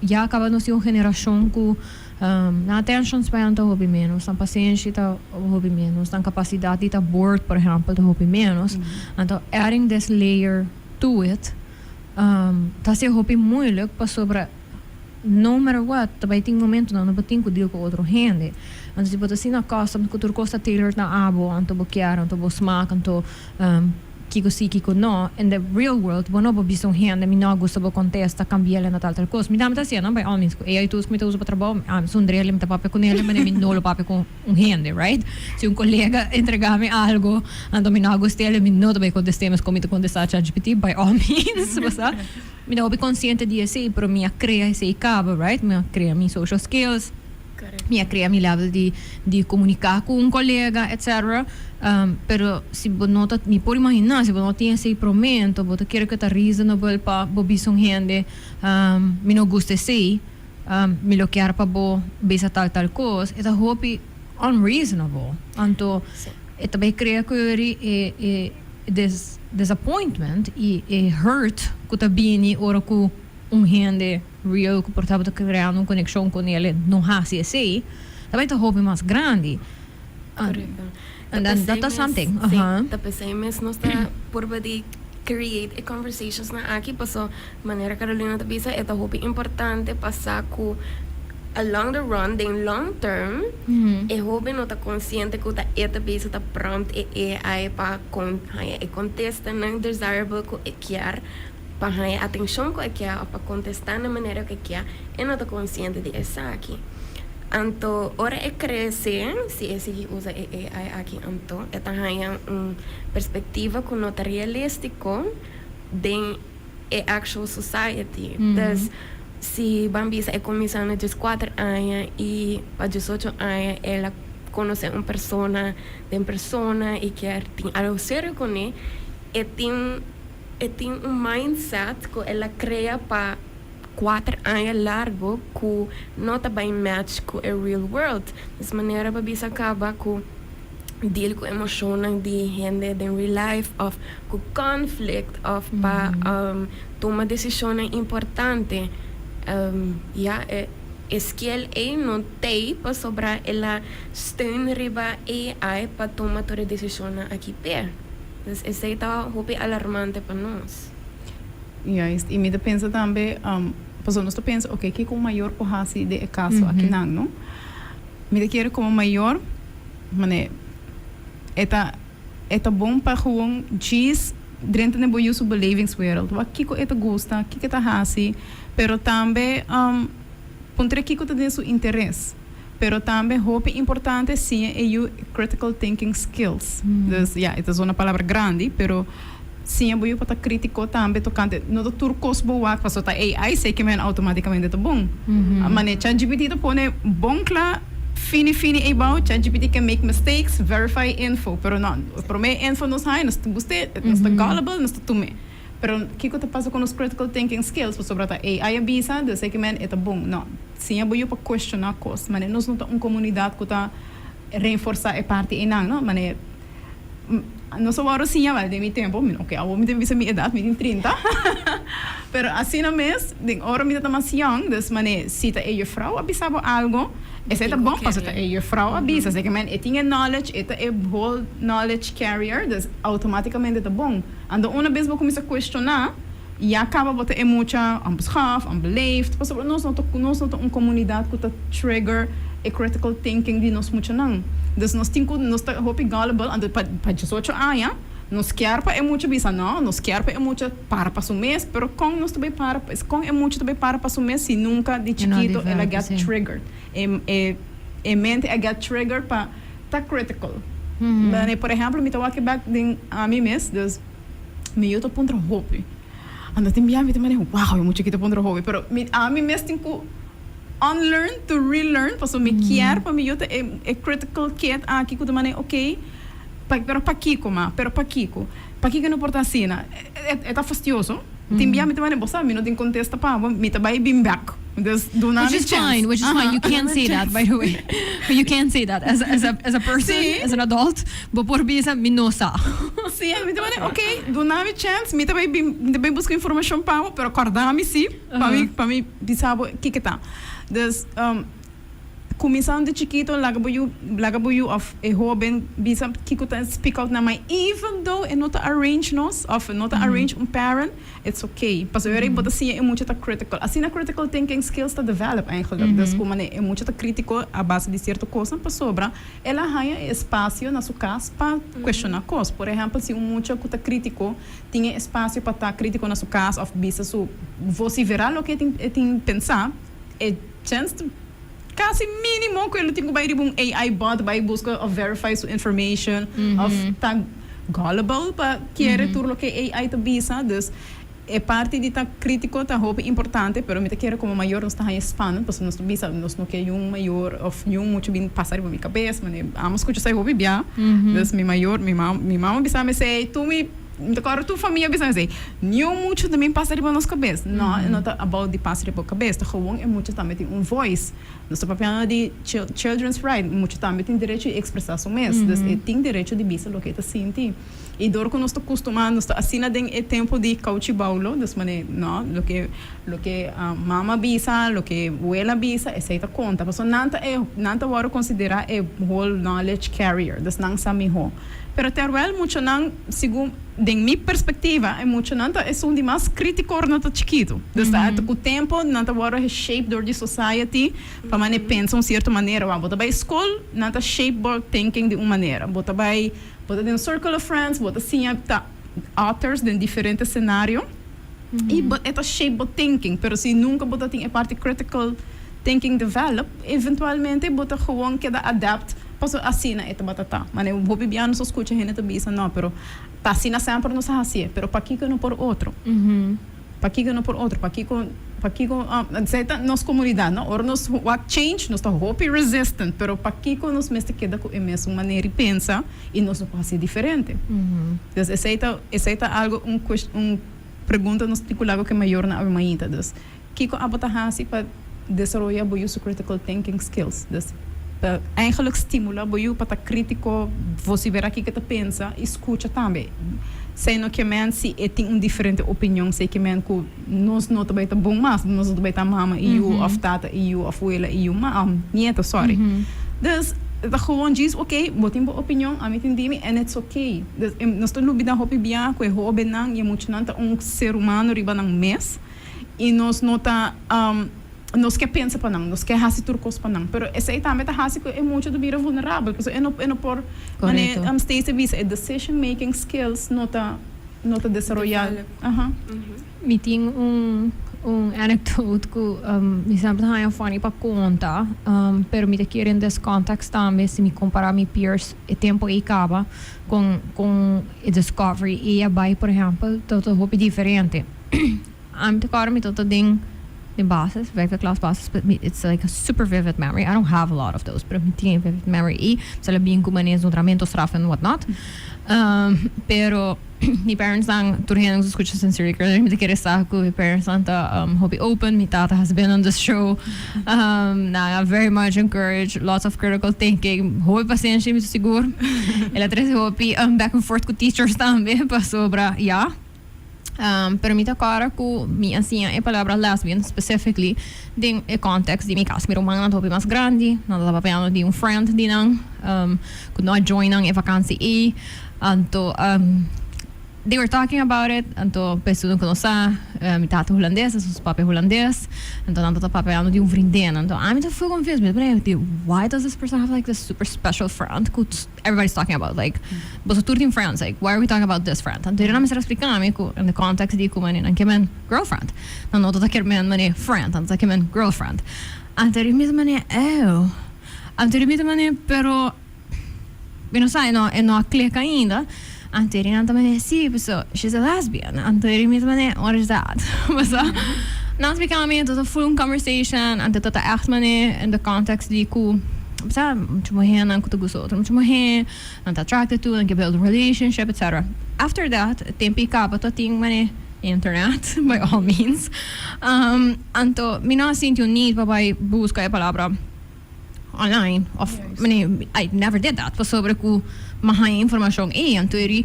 ya kaba nos tin un generashon ku nan attention span ta hopi menos, nan pasenshi ta hopi menos, nan kapasidat di ta bored, por ehèmpel, ta hopi menos. Anto adding this layer to it ta hasi hopi moeilijk pasobra no matter what ta bai tin momentonan no bo tin ku deal ku otro hende. Anto si bo ta asina accustomed ku tur kos ta tailored na abo, anto bo kier, anto bo smaak, anto kiko si, kiko no. In the real world bo no por bisa un hende, "Mi no a gusta bo kontesta, kambi'el na tal tal kos." Mi tambe ta hasié, no, by all means, ku AI tools ku mi ta usa pa trabou, ami sundr'el, mi ta papia kuné, manera mi no lo papia ku un hende, right? Si un kolega entregá mi algu, anto mi no a gust'el, mi no ta bai kontest'é mes kon mi ta kontestá ChatGPT, by all means, bo sa. Mi ta hopi konsiente di esei, pero mi a krea esei kaba, right? Mi a krea mi social skills. Mi a krea mi level di komuniká ku un kolega, etcetera. Pero si bo no ta, mi por imaginá, si bo no tin esei promé, anto bo ta kere ku ta reasonable pa bo bisa un hende, "Mi no gusta esei, mi lo kier pa bo bisa tal tal kos," e ta hopi unreasonable. Anto e ta bai krea ku e e disappointment i e hurt ku ta bini ora ku un hende real ku por tabata kreando un konekshon ku nele no hasi esei, ta bai ta hopi mas grandi. Korekto. And then that ta something. Sí, ta p'esei mes nos ta purba di create e conversations nan aki, paso manera Carolina ta bisa, e ta hopi importante pa sa ku along the run, den long term, e hoben no ta konsiente ku ta e ta bisa ta prompt e AI pa kon haña e kontestanan desirable ku e kier, pa haña atenshon ku e kier òf pa kontestá na manera ku e kier, e no ta konsiente di esaki. Anto ora e krese, si e sigui usa e AI aki anto e ta haña un perspektiva ku no ta realístiko den e actual society. Dus si ban bisa e kuminsá na 14 aña i pa 18 aña el a konosé un persona den persona i kier tin algu serio kuné, e tin un mindset ku el a krea pa 4 aña largu ku no ta bai match ku e real world. Dus manera pa bisa kaba ku deal ku emoshonnan di hende den real life òf ku conflict òf pa tuma desishonnan importante. Ya, e skill ei no t'ei pasobra el a steun riba AI pa tuma tur e desishonnan aki p'e. Dus esei ta hopi alarmante pa nos. Juist, i mi ta pensa tambe, pasobra nos ta pensa, ok, kiko un mayor por hasi den e kaso akinan, no? Mi ta kere komo mayor, mane, e ta bon pa gewoon djis drenta den bo yu su belevingswereld, wak kiko e ta gusta, kiko e ta hasi, pero tambe puntra kiko ta den su interes. Pero tambe hopi importante siña e yu critical thinking skills. Dus ya, e ta zona palabra grandi, pero siña bo yu pa ta critico tambe tocante no ta tur cos bo wak paso ta AI sey ke men automaticamente ta bon. Mane ChatGPT ta pone bon cla fini fini eybao, ChatGPT can make mistakes, verify info, pero no, prome info nos haya nos ta guste, nos ta gullible, nos ta tume. Pero kiko ta pasa ku nos critical thinking skills pasobra ta AI a bisa, dus e ke men e ta bon. No, siña bo yu pa cuestiona cos. Mane nos no ta un comunidad cu ta reenforsa e parti eynan, no. Mane nos a wòrdu siña, wèl den mi tempo, mi no ke awor mi ta bisa mi edad, mi tin 30, pero asina mes den ora mi ta mas young, dus mane si ta e juffrouw a bisa bo algo, esei ta bon pasobra ta e juffrouw a bisa, esei ke men e tin e knowledge, e ta e whole knowledge carrier, dus automaticamente ta bon. Anto una bes bo kuminsá kuestioná, ya kaba bo ta e mucha onbeschaafd, onbeleefd, pasobra nos no ta nos no ta un komunidat ku ta trigger e critical thinking di nos muchanan. Dus nos tin ku nos ta hopi gullible, anto pa pa 18 aña nos kier pa e mucha bisa no, nos kier pa e mucha para pa su mes, pero kon nos ta bai para kon e mucha ta bai para pa su mes si nunka di E no a chikito el a develop, get sí. triggered, e e e mente a get triggered pa ta critical. Mane por ehempel mi ta wak bek den ami mes dus mi yu ta puntra hopi anto tin bia mi ta mane wow e mucha aki ta puntra hopi pero mi ami mes tin ku unlearn to relearn pasobra mi kier pa mi yu ta e e critical kid aki ku ta mane ok pero pakiko ma pero pakiko pakiko no por ta asina e ta fastioso tin bia mi ta mane bo sa mi no tin kontesta pa bo mi ta bai bin bek dus duna Which mi is chance. fine, which is fine. You can say that, by the way. But you can say that as, as, a, as a person, Sí. as an adult. Bo por bisa mi no sa. Sí, mi ta mane ok, duna mi chance, mi ta bai bin, mi ta bai buska informashon pa bo, pero kòrda mi sí, pa mi, pa mi bisa bo kiko ta. Dus, Kuminsando di chikito laga bo yu laga bo yu of e hoben bisa kiko ta speak out na mai even though e no ta arrange nos of e no ta arrange un parent it's okay pasobra ora bo ta siña e mucha ta critical asina critical thinking skills ta develop eigenlijk dus ku manera e mucha ta critico a base di cierto cosnan pasobra el a haña e espacio na su cas pa cuestiona cos por ehempel si un mucha ku ta critico tin e espacio pa ta critico na su cas of bisa su vocifera loke e tin e tin pensa e chens ta casi minimo cu e lo tin cu bay riba un AI bot bay busca of verify su information of ta gullible pa kere tur loke AI ta bisa. Dus e parti di ta critico ta hopi importante pero mi ta kere como mayor nos ta haña spannend pasobra nos ta bisa nos no ke yun mayor of yun mucho bin pasa riba mi cabes mane amo scucha esey hopi bia. Dus mi mayor mi mama mi mama bisa mi esey tur mi Mi ta kòrda tur famia bisa esei, niun mucha ta bin pasa riba nos kabes. No, e no ta about di pasa riba bo kabes, ta gewoon e mucha tambe tin un voice. Nos ta papiando di children's right, mucha tambe tin derecho di ekspresá su mes. Dus e tin derecho di bisa loke e ta sinti. I dor ku nos ta kustumá, nos ta asina den e tempu di kouchi boulo, dus manera, no, loke loke mama bisa, loke wela bisa, esei ta konta. Pasobra nan ta e, nan ta wòrdu konsiderá e whole knowledge carrier, dus nan sa mihó. Pero terwel muchanan, segun den mi perspectiva, e muchanan ta esun di mas critico ora nan ta chikito. Dus ta ku tempo nan ta wòrdu geshape dor di society pa mane pensa un cierto manera. Wou bo ta bai school, nan ta shape bo thinking di un manera. Bo ta bai, bo ta den un circle of friends, bo ta siña ta authors den diferente scenario y bo e ta shape bo thinking. Pero si nunca bo ta tin e parti critical thinking develop, eventualmente bo ta gewoon keda adapt pasobra asina e tabata ta. Mane hopi bia nos a skucha hende ta bisa no, pero ta asina semper nos a hasié, pero pakiko no por otro? Pakiko no por otro? Pakiko, pakiko, esei ta nos komunidat, no? Ora nos wak change nos ta hopi resistant, pero pakiko nos mester keda ku e mesun manera di pensa i nos no por hasié diferente? Dus esei ta, esei ta algo un un pregunta nos tin ku laga ku e mayornan awe mainta. Dus Kiko abo ta hasi pa desaroya bo yu su critical thinking skills? Dus pa eigenlijk stimula bo yu pa ta critico, vocifera kiko e ta pensa y scucha tambe. Esei no ke men si e tin un diferente opinion, esei ke men cu nos no ta bay ta bon mas, nos no ta bay ta mama y yu of tata y yu of wela y yu ma, nieto sorry. Dus e ta gewoon djis ok, bo tin bo opinion, ami tin di mi and it's ok. Dus nos ta lubida hopi bia cu e hobennan y e muchanan ta un ser humano riba nan mes. I nos no ta, nos ke pensa pa nan, nos ke hasi tur kos pa nan. Pero esei tambe ta hasi ku e mucha ta bira vulnerabel, pasobra e no e no por, manera Stacey a bisa, e decision making skills no ta no ta desaroyá. Mi tin un. Un anecdote ku mi semper ta haña funny pa konta, pero mi ta kere in this context tambe si mi kompara mi peers e tempo ei kaba kon kon e discovery ei a bai, por ehempel, ta ta hopi diferente. Ami ta kòrda mi tabata den den basis, vijfde klas basis, but mi it's like a super vivid memory, I don't have a lot of those, pero mi tin e vivid memory ei, mi sa lo bin ku manera zundramento straf and what not, pero mi parents nan tur hende ku ta skucha Sincerely Carolina mi ta kere sa ku mi parents nan ta hopi open, mi tata has been on this show, nan a very much encourage lots of critical thinking, hopi pasenshi mi ta sigur, el a trese hopi back and forth ku teachers tambe pasobra ya. Pero mi ta kòrda ku mi a siña e palabra lesbian specifically den e context di mi kas. Mi rumannan ta hopi mas grandi, nan ta papiando di un friend di nan ku no a join nan e vakansi ei. Anto they were talking about it, anto pa esun ku no sa, mi tata hulandes, su papia hulandes, anto nan ta papiando di un vriendin. Anto ami ta full confused, mi ta pone, why does this person have like this super special friend ku everybody's talking about like boso tur tin friends, like why are we talking about this friend? Anto nan mester a splica mi cu in the context di cu mane nan kier men girlfriend, nan no ta kier men mane friend, nan ta kier men girlfriend. Anto mi ta mane, oh, anto mi ta mane, pero mi no sa, e no a click ainda. Anto nan ta mane, si, so she's a lesbian. Anto mi ta mane, what is that? So nan splica mi, anto full un conversation, anto ta echt mane in the context di cu sa mucho muhernan ku ta gusta otro mucho muher, nan ta attracted to, nan ke build a relationship, etc. After that, tempo i kaba ta tin mane internet, by all means. Anto mi no a sinti un need pa bai busca e palabra online of mane, I never did that, pasobra ku m'a haña informashon ei. Anto eri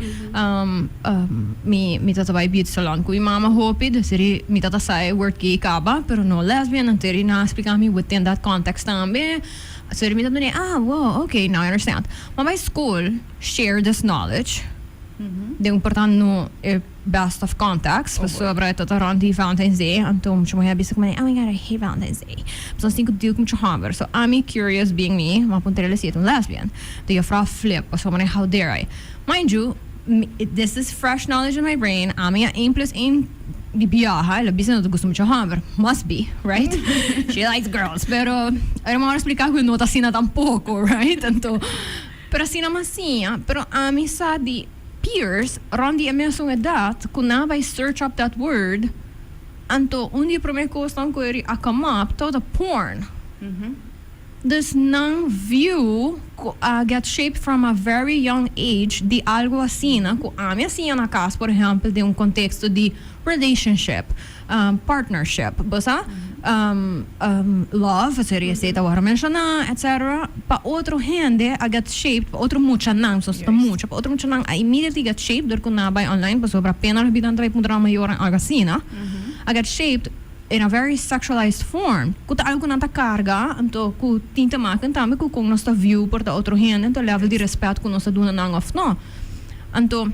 mi tata bai beauty salon ku mi mama hopi, dus eri mi tata sa e word gay kaba, pero no lesbian. Anto eri nan a splika mi within that context tambe. So eri mi tata mane, ah, wow, okay, now I understand. M'a bai school share this knowledge den un por no e best of context, pasobra e tata rond di Valentine's Day, anto mucho muher a bisa ku mane, oh my God, I hate Valentine's Day, pasobra nos tin ku deal ku mucho homber. So ami, curious being me, m'a puntra si e ta un lesbian. De juffrouw flip, pasobra mane, how dare I? Mind you, this is fresh knowledge in my brain, ami a 1 plus 1 di biaha, el a bisa no ta gusta mucho homber, must be, right? She likes girls, pero era m'a explica ku no ta asina tampoco, right? Anto, pero asina m'a siña, pero ami sa di peers rond di e mesun edat ku nan bai search up that word, anto un di e prome kosnan ku eri a come up tabata porn. Dus nan view ku a get shaped from a very young age di algo asina ku ami a siña na kas, por ehempel, den un contexto di relationship, partnership, bo sa, love, seria esei ta wòrdu menshoná, etc. Pa otro hende a get shaped, pa otro muchanan, so ta mucha, pa otro muchanan a immediately get shaped dor ku nan a bai online, pasobra apenas lo bidan ta bai puntra nan mayornan algo asina, a get shaped in a very sexualized form, ku ta algo ku nan ta karga, anto ku tin te maken tambe ku kon nos ta view por ta otro hende, anto level di respet ku nos ta duna nan of no. Anto,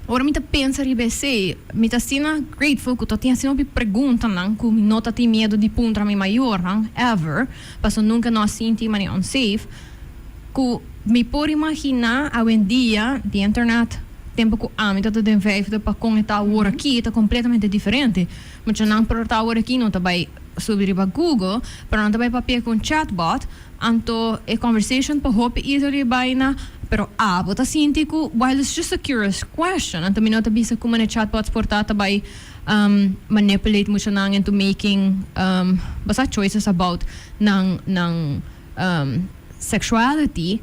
ora mi ta pensa riba esei, mi ta asina grateful ku ta tin asina hopi preguntanan ku mi no ta tin miedu di puntra mi mayornan ever, pasobra nunka no a sinti manera unsafe, ku mi por imaginá awendia di internet, tempu ku ami tabata den vijfde pa kon e ta awor aki, ta kompletamente diferente. Muchanan por ta awor aki no ta bai subi riba Google, pero nan ta bai papia ku un chatbot, anto e conversation por hopi easily bai na, pero abo ta sinti ku, while it's just a curious question, anto mi no ta bisa ku manera chatbots por ta ta bai manipulate muchanan into making basta choices about nan sexuality,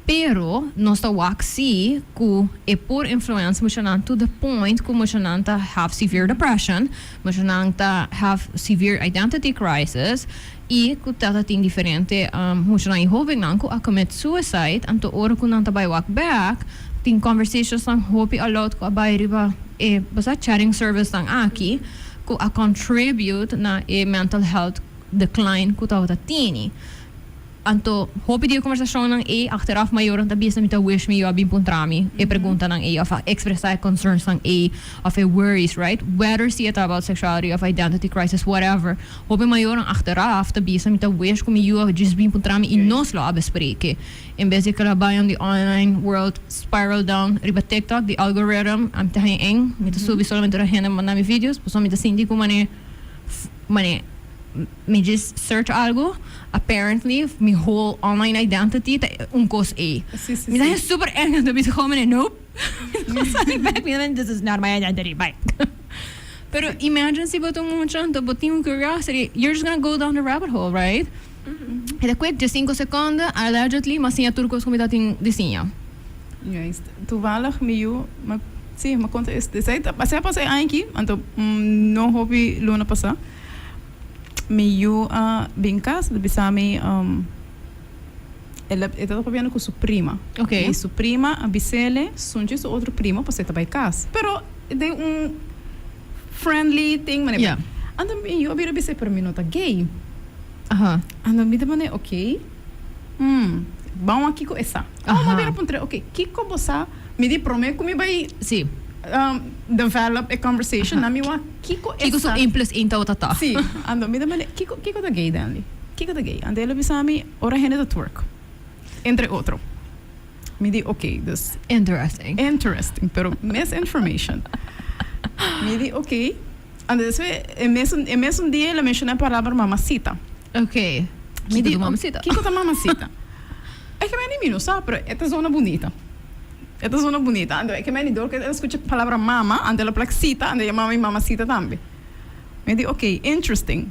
pero nos ta wak si ku e por influence muchanan to the point ku muchanan ta have severe depression, muchanan ta have severe identity crisis, i ku ta tin diferente muchanan i hobennan ku a commit suicide. Anto ora ku nan ta bai wak back, tin conversations nan hopi aloud ku a bai riba e basta chatting service nan aki ku a contribute na e mental health decline ku tabata tini. Anto hopi di e conversacionnan ei, achteraf mayornan ta bisa, mi ta wish mi yu a bin puntra mi e preguntanan ei of a expresa e concerns nan ei of e worries, right? Whether si e ta about sexuality of identity crisis, whatever. Hopi mayornan achteraf ta bisa, mi ta wish ku mi yu a just bin puntra mi i nos lo a bespreken. En bes di ku el a bai on the online world, spiral down riba TikTok, di algorithm, ami ta haña eng, mi ta subi solamente ora hende manda mi videos, pasobra mi ta sinti ku manera. Mane, mi just search algo, apparently mi whole online identity ta un cos ey. Mi ta super eng, anto mi bisa mane, nope. Mi ta sali back, mi ta this is not my identity, bye. Pero imagine si bo ta un mucha, anto bo tin un curiosity, you're just gonna go down the rabbit hole, right? E ta quick, dje cinco seconde, allegedly, m'a siña tur cos cu mi ta tin di siña. Juist. Toevallig mi yu, ma si, mi conta es, esey ta, esey a pasa e aña aki, anto no hopi luna pasa, mi yu a bin cas, el a bisa mi, el a, e tabata papiando cu su prima. Okay. Y su prima a bisele sunchi su otro primo pasobra e ta bay cas. Pero den un friendly thing, manera. Yeah. Anto mi yu a bira bis'e, pero mi no ta gay. Aha. Anto mi ta manera, okay. Ban wak kiko e sa. Oh, m'a bira puntra, ok, kiko bo sa? Mi di prome ku mi bai Sí. develop e conversation, na mi wak kiko e Kiko su sa. één plus één tabata ta? Sí. Anto mi ta manda, kiko, kiko ta gay, Danley? Kiko ta gay? Anto el a bisa mi, ora hende ta twerk. Entre otro. Mi di, ok, dus. Interesting. Interesting, pero misinformation. Mi di, ok. Anto despues e mesun, e mesun dia el a menciona e palabra mamacita. Ok. Mi Kiko di, ta mamacita? Kiko ta mamacita? E ke meni mi no sa, pero e ta zona bunita. E ta zona bunita. Anto e ke meni dor ku el a skucha e palabra mama, anto el a plak sita, anto e yama mi mamacita tambe. Mi di, ok, interesting.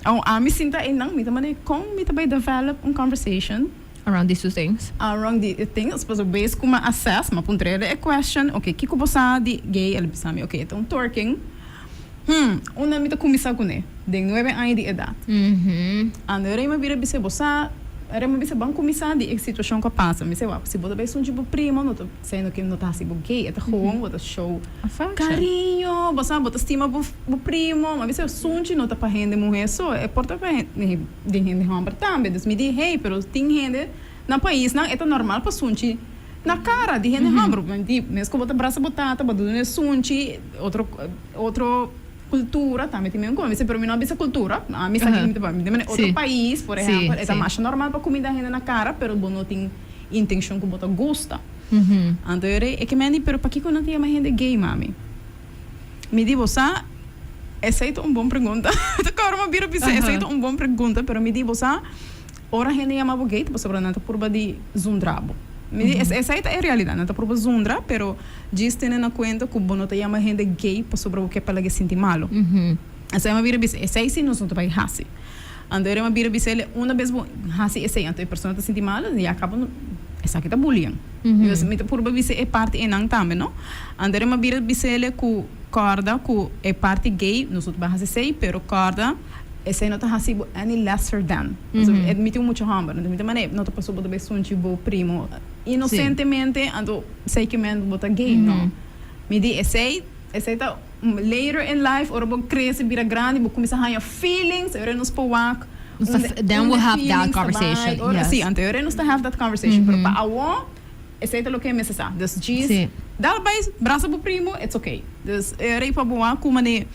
Awor ami sinta einan, mi ta manda kon mi ta bai develop un conversation. Around these two things. Around the things, pasobra bes ku mi a assess, mi a puntra el e question, ok, kiko bo sa di gay? El a bisa mi, ok, e ta un twerking. Hmm, unda mi ta kuminsá kuné? Den nuebe aña di edat. Ando e rei mi a bira bis'é, bo sa, e rei mi a bisa, ban kuminsá di e situashon ku a pasa. Mi bis'é, wak, si bo ta bai sunchi bo primo, no ta siendo ke no ta hasi bo gay, e ta gewoon bo ta show kariño, bo sa, bo ta stima bo primo. Mi a bis'é, sunchi no ta pa hende muhé so, e por ta pa hende. Den hende homber tambe. Dus mi di, hey, pero tin hende na paisnan e ta normal pa sunchi na cara di hende homber. Mi di, mes cu bo ta brasa bo tata, bo ta duna e sunchi, otro, otro cultura tambe tin men come. Mi si, pero mi no a bisa cultura, ami sa mi ta papia. Mi ta manda otro pais, por ehempel, e ta masha normal pa cuminda hende na cara, pero bo no tin intencion cu bo ta gusta. Anto e rei, e ke men di, pero pakico nan ta yama hende gay, mami? Mi di bo sa, esei ta un bon pregunta. Ta kòrda mi a bira bisa, esei ta un bon pregunta, pero mi di bo sa, ora hende yama bo gay ta pasobra nan ta purba di zundra bo. Mi di, esei ta e realidat, nan ta purba zundra, pero djis tene na kuenta ku bo no ta yama hende gay pasobra bo ke pa lag'e sinti malu. Esei mi a bira bisa, esei si nos no ta bai hasi. Anto e rei mi a bira bisa el, una bes bo hasi esei, anto e persona ta sinti malu, ya kaba esaki ta bullying. Mi ta purba bisa e parti einan tambe, no? Anto e rei mi a bira bisa el ku kòrda ku e parti gay nos no ta bai hasi esei, pero kòrda esei no ta hasi bo any lesser than. Pasobra mi tin un mucha hòmber, anto mi ta manera no ta pasobra bo ta bai sunchi bo primo inosentemente, anto esei ke men bo ta gay, no. Mi di esei, esei ta. Later in life, ora bo crece bira grandi, bo cuminsa haña feelings, ora nos por wak Then we'll have that conversation, yes. Si, anto ora nos ta have that conversation, pero pa awo, esey ta loke mester sa. Dus djis, dal bay brasa bo primo, it's okay. Dus e ora pa bo wak cu mane,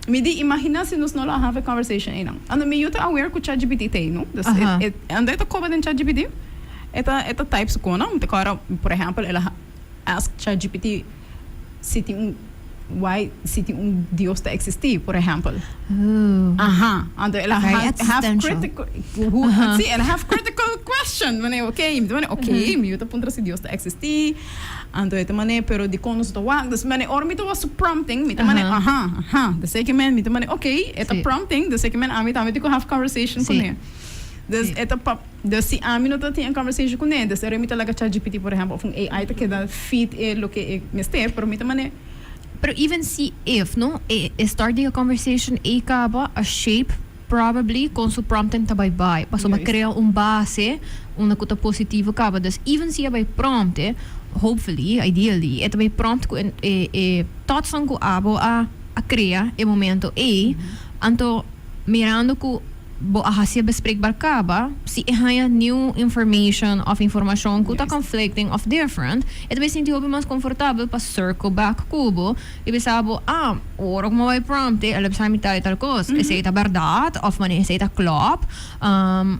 mi di imagina si nos no lo a have e conversation eynan. Anto mi yu ta aware cu ChatGPT ta ey, no? Dus anto e ta coba den ChatGPT, e ta e ta type su conan, mi ta cora, por ehempel, el a ask ChatGPT si tin un. Why si tin un Dios ta existi, por ehempel. Aha, anto el a have critical, si, el a have critical question, mane ok, mi ta mane ok, mi yu ta puntra si Dios ta existi, anto e ta mane pero dikon nos ta wak, dus mane ora mi ta wak su prompting, mi ta mane aha, aha, de seki men mi ta mane ok, e ta prompting, de seki men ami tambe tin ku have conversation kuné. Dus e ta pa, dus si ami no ta tin e conversation kuné, dus ora mi ta laga ChatGPT por ehempel of un AI ta keda feed e loke e mester, pero mi ta mane. Pero even si if no, e e start di e conversation ei kaba a shape probably kon su prompting ta bai bai, pasobra krea un base unda ku ta positivo kaba. Dus even si a bai prompt e, hopefully, ideally, e ta bai prompt ku e e e thoughtsnan ku abo a a krea e momento ei, anto mirando ku. Bo a hacié bespreekbaar caba, si e haña new information of informacion cu ta conflicting of different, e ta bay sinti hopi mas comfortabel pa circle back cu bo y bisa bo, ah, ora cu mi a bay prompt el a bisa mi tal y tal cos, esey ta berdad of manera esey ta klop,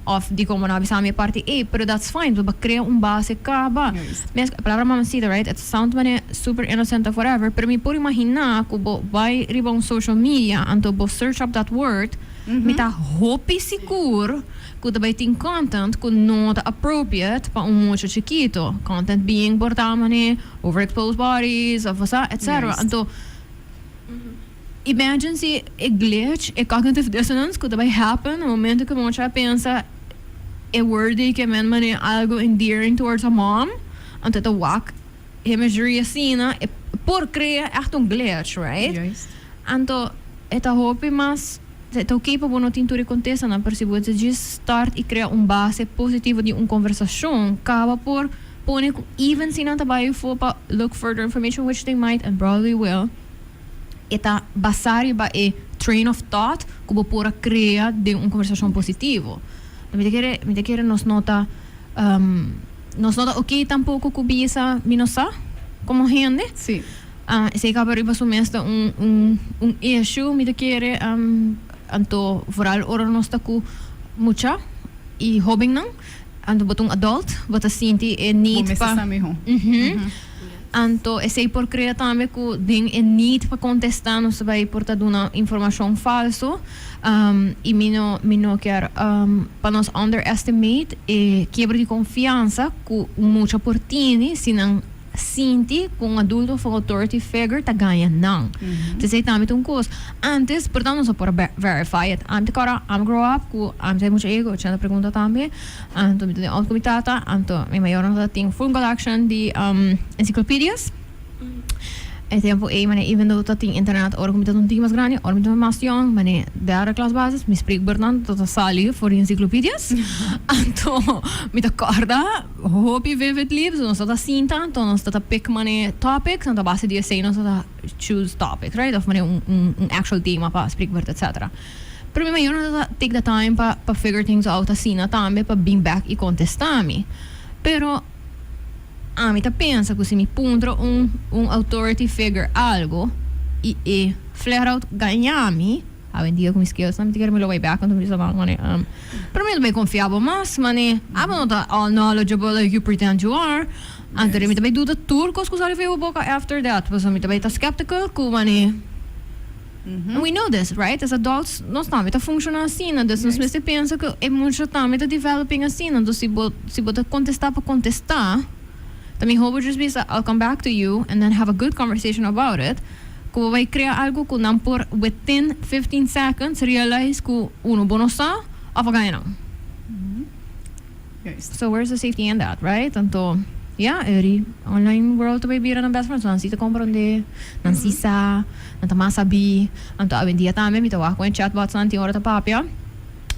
of dicon bo no a bisa mi e parti ey, pero that's fine, bo a crea un base caba. Mes, e palabra mamacita, right, it sound manera super innocent of whatever, pero mi por imagina cu bo bay riba un social media anto bo search up that word. Mi ta hopi sigur ku ta bai tin content ku no ta appropriate pa un mucha chikito. Content being por ta mane overexposed bodies of sa etc. Anto imagine si e glitch, e cognitive dissonance ku ta bai happen na momento ku e mucha a pensa e word ei ke men mane algo endearing towards a mom, anto e ta wak imagery asina, e por crea echt un glitch, right? Anto e ta hopi mas, e ta oké pa bo no tin tur e kontestanan, pero si bo ta djis start i krea un base positivo di un konversashon, kaba por pone ku even si nan ta bai afó pa look further information, which they might and probably will, e ta basá riba e train of thought ku bo por a krea den un konversashon positivo. Mi ta kere, mi ta kere nos no ta, nos no ta oké tampoko ku bisa mi no sa komo hende. Sí. Esei kaba riba su mes ta un un un issue mi ta kere anto vooral ora nos ta ku mucha i hobennan anto bo ta un adult bo ta sinti e Bo need mester pa sa mihó. Anto esei por krea tambe ku den e need pa kontestá nos ta bai por ta duna informashon falso i mi no mi no kier pa nos underestimate e kiebra di konfiansa ku un mucha por tini si nan sinti ku un adulto of un authority figure ta gaña nan. P'esei tambe ta un kos. Antes por ta nos a por a verify it. Ami ta kòrda ami grow up ku ami ta mucha ego, chanda pregunta tambe. Anto mi ta den outo ku mi tata, anto mi mayornan ta tin full collection di encyclopedias. E tempu ei manera even though ta tin internet ora ku mi ta un tiki mas grandi, ora mi ta mas yong manera derde klas basis mi spreekbeurtnan ta sali for di encyclopedias. Anto mi ta kòrda Hopi vividly, pasobra nos ta ta sinta, anto nos ta ta pick mane topics, anto a base di esei nos ta ta choose topics, right? Of mane un un un actual tema pa spreekbeurt etcetera. Pero mi mayor no ta ta take the time pa pa figure things out asina tambe pa bin back y contesta mi. Pero ami ta pensa cu si mi puntra un un authority figure algo y e flat out gaña mi, Awendia ku mi skills nan mi ta kere mi lo bai bek anto mi bisa nan mane pero mi no ta bai konfia bo mas mane abo no ta all knowledgeable like you pretend you are anto mi ta bai duda tur kos ku sali for bo boka after that pasobra mi ta bai ta skeptical ku mane and we know this right as adults nos tambe ta funciona asina dus nos mester pensa ku e mucha tambe ta developing asina anto si bo si bo ta kontesta pa kontesta ta miho bo just bisa I'll come back to you and then have a good conversation about it. Ku bo bai krea algu ku nan por within 15 seconds realize ku uno bo no sa of a gaña nan. So where's the safety in that, right? Anto, ya, e online world ta bai bira nan best friend. So nan si ta komprondé, nan si sa, nan ta mas sabí. Anto awendia tambe mi ta wak ku e chatbots nan tin ora ta papia.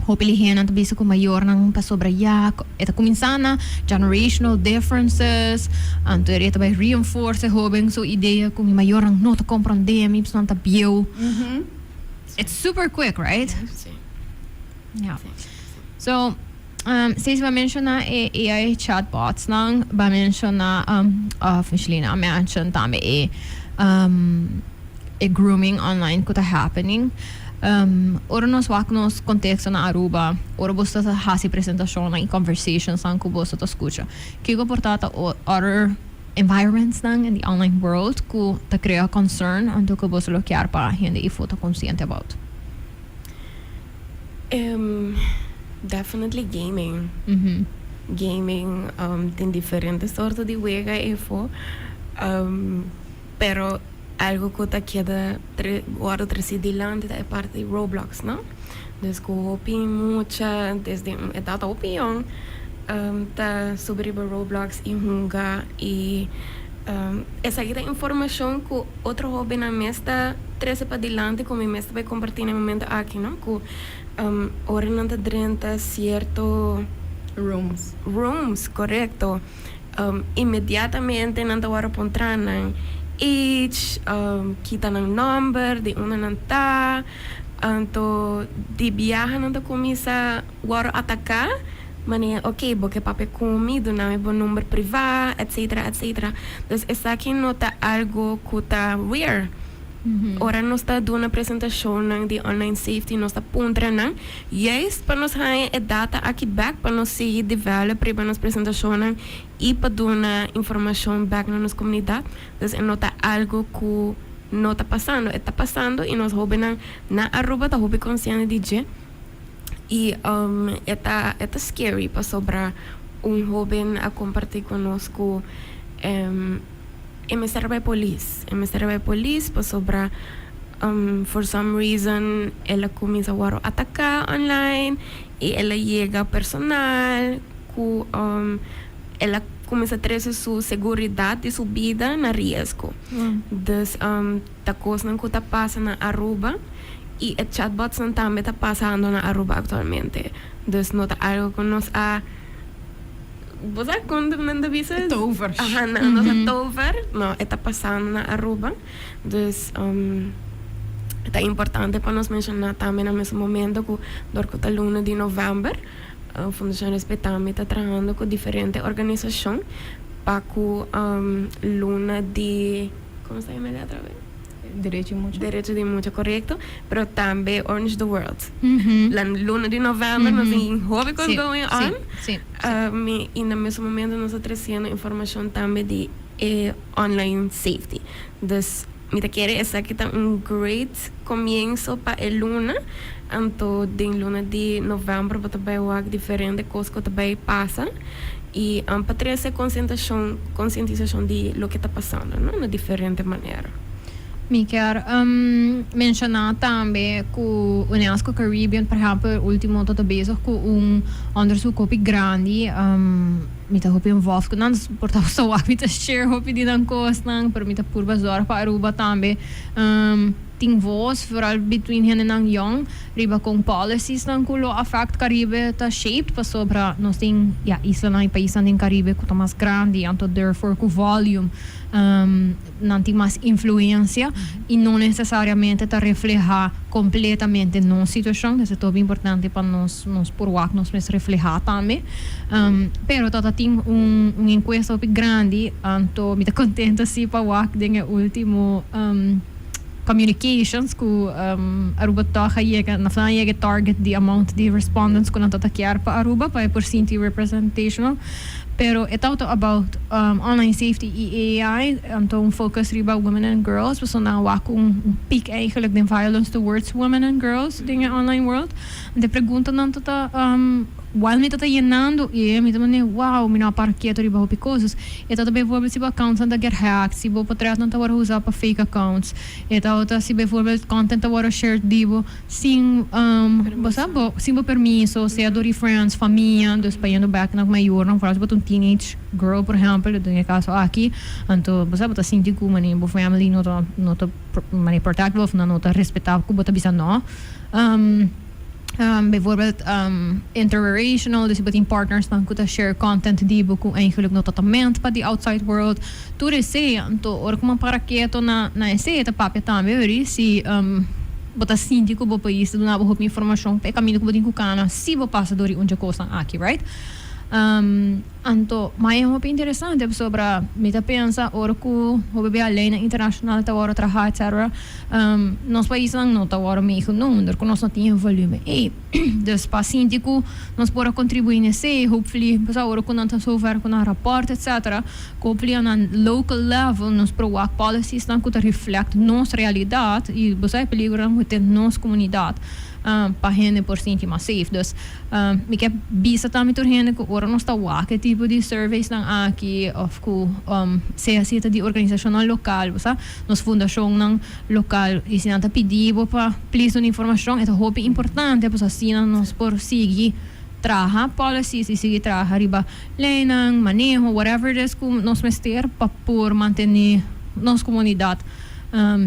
Hopi lihénan ta bisa ku mayornan pasobra ya e ta kuminsá na generational differences, anto e ta bai reinforce e hóben su idea ku mi mayornan no ta komprondé mi pasobra nan ta bieu. It's super quick, right? Ya. So, Stacey bo a menshoná e AI chatbotsnan, bo a menshoná òf Michelina a mention tambe e e grooming online ku ta happening. Ora nos wak nos konteksto na Aruba, ora bo ta hasi presentashonnan i conversationsnan ku boso ta skucha, kiko por ta ta other environmentsnan in the online world ku ta krea concern anto ku boso lo kier pa hende ifo ta konsiente about? Definitely gaming. Gaming tin diferente sorto di wega ifo, pero Algo cu ta keda wordo treci dilanti ta e parti di Roblox, no? Dus cu hopi mucha desde un edad hopi yong ta subi riba Roblox y hunga y esaki ta informacion cu otro hobennan mes ta trece padilanti cu mi mes ta bay comparti na e momento aki, no? Cu ora nan ta drenta cierto Rooms. Rooms, corecto. Inmediatamente nan ta wòrdu puntrá nan age, kita nan nòmber, di unda nan ta. Anto di biaha nan ta kuminsá wòrdu ataká, manera oke bo ke papia ku mi, duna mi bo number privá, etsetera, etsetera. Dus esaki no ta algu ku ta rare. Ora nos ta duna presentashonnan di online safety nos ta puntra nan juist pa nos haña e data aki bek pa nos sigui develop riba nos presentashonnan i pa duna informashon bek na nos komunidat. Dus e no ta algu ku no ta pasando, e ta pasando i nos hóbennan na Aruba ta hopi konsiente di dje. Y e ta scary pasobra un hoben a comparti cu nos cu e mester bay polis. E mester bay polis pasobra for some reason el a cuminsa wordo ataca online y el a yega personal cu el a cuminsa trece su seguridad y su bida na riesgo. Dus ta cosnan cu ta pasa na Aruba y e chatbots nan tambe ta pasando na Aruba actualmente. Dus no ta algo cu nos a, bo sa con nan ta bisa? Tover. Aha, no, nos a tover. No, ta pasando na Aruba. Dus ta importante pa nos menciona tambe na mesun momento cu door cu ta luna di november, Fundacion Respetami ta trahando cu diferente organisacion pa cu luna di, con se yama otra bes? Derecho di mucha. Derecho di mucha, correcto. Pero tambe Orange the World. La luna di november nos tin hopi cos going on. Y na mesun momento nos ta treciendo informacion tambe di online safety. Dus mi ta kere esaki ta un great comienso pa e luna. Anto den luna di november bo ta bay wak diferente cos cu ta bay pasa. Y pa trece concientisacion di loke ta pasando, no? Na diferente manera. Mi kier menciona tambe cu UNESCO Caribbean, por ehempel, ultimo ta bezig cu un onderzoek hopi grandi. Mi ta hopi involved cu nan, por ta so mi ta share hopi di nan cosnan, pero mi ta purba zorg pa Aruba tambe tin voz, vooral between hendenan young, riba con policies nan cu lo affect Caribe ta shaped pasobra nos tin, ja, islanan y paisnan den Caribe cu ta mas grandi, anto therefore cu volume nan tin mas influencia y no necesariamente ta refleha completamente nos situacion. Dus ta importante pa nos por wak nos mes refleha tambe. Pero ta tin un encuesta hopi grandi, anto mi ta contento si pa wak den e ultimo communications cu Aruba toch a yega, na final yega target di amount di respondents cu nan ta kier pa Aruba, pa e por sinti representational. Pero e ta about online safety y AI, anto un focus riba women and girls, paso nan wak un peak eigenlijk den violence towards women and girls den e online world. De pregunta nan ta while mi ta yenando e mi ta mane, wow, mi no para quieto riba hopi cosas. E ta bijvoorbeeld si bo accounts nan ta get hacked, si bo portret nan ta worden usa pa fake accounts. E ta si bijvoorbeeld content ta worden shared di bo sin bo sabi bo sin bo permiso, sea door di friends, famia, dus bayendo back na mayor nan, vooral si bo ta un teenage girl, por ehempel, den e caso aki, anto bo sabi bo ta sinti cu mane bo family no ta mane protect bo of nan no ta respeta cu bo ta bisa no. Bijvoorbeeld interrelational, dus je partners dan ku share content di bo ku eigenlijk no ta meant pa di outside world. Tur esey, anto ora cu para keto na esey ta papia tambe, weri, si bo ta sinti cu bo pais duna bo hopi informacion pa e camino cu bo tin cu cana si bo pasa door un cos aki, right? Anto, mas e hopi interesante sobre mi ta pensa ora cu hopi bia ley internacional ta wordo traha, etc. Nos pais no ta wordo meegenomen, cu nos no tin volume. E, dus pa sinti cu nos por contribui nesey, hopefully, pues ora cu nan ta zover cu nan rapport, etc. Hopefully on a local level nos por wak policies nan cu ta reflect nos realidad y bo sa peligro nan cu nos comunidad pa hende por sinti mas safe. Dus mi kier bisa tambe tur hende cu ora nos ta wak e tipo di surveys nan aki of cu sea si di organisacion local, bo sa, nos fundacion nan local y si nan ta pidi bo pa please un informacion, e hopi importante, pues asina nos por sigui traha policies y sigui traha riba leynan, maneho, whatever it is cu nos mester pa por mantene nos comunidad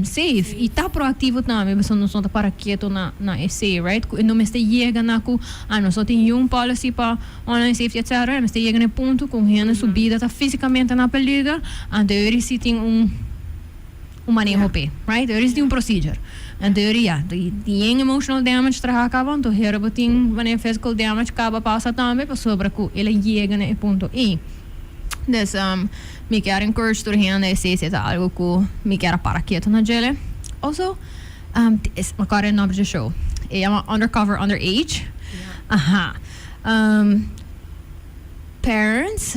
safe y ta proactivo tambe, pasobra nos no ta para keto na esey, right? Cu no mester yega na cu, ah, nos no tin un policy pa online safety, etc. Mester yega na punto cu hende su bida ta fisicamente na peliger, anto si tin un maneho p'e, right? Er tin un procedure. En teoria, tin emotional damage traha caba, anto hera bo tin wanneer physical damage caba pasa tambe, pasobra cu el a yega na e punto ey. Dus mi kier encourage tur hende, esey ta algo cu mi kier para keto na djele. Also, is mi a nomber di show. E yama Undercover Underage. Aha. Parents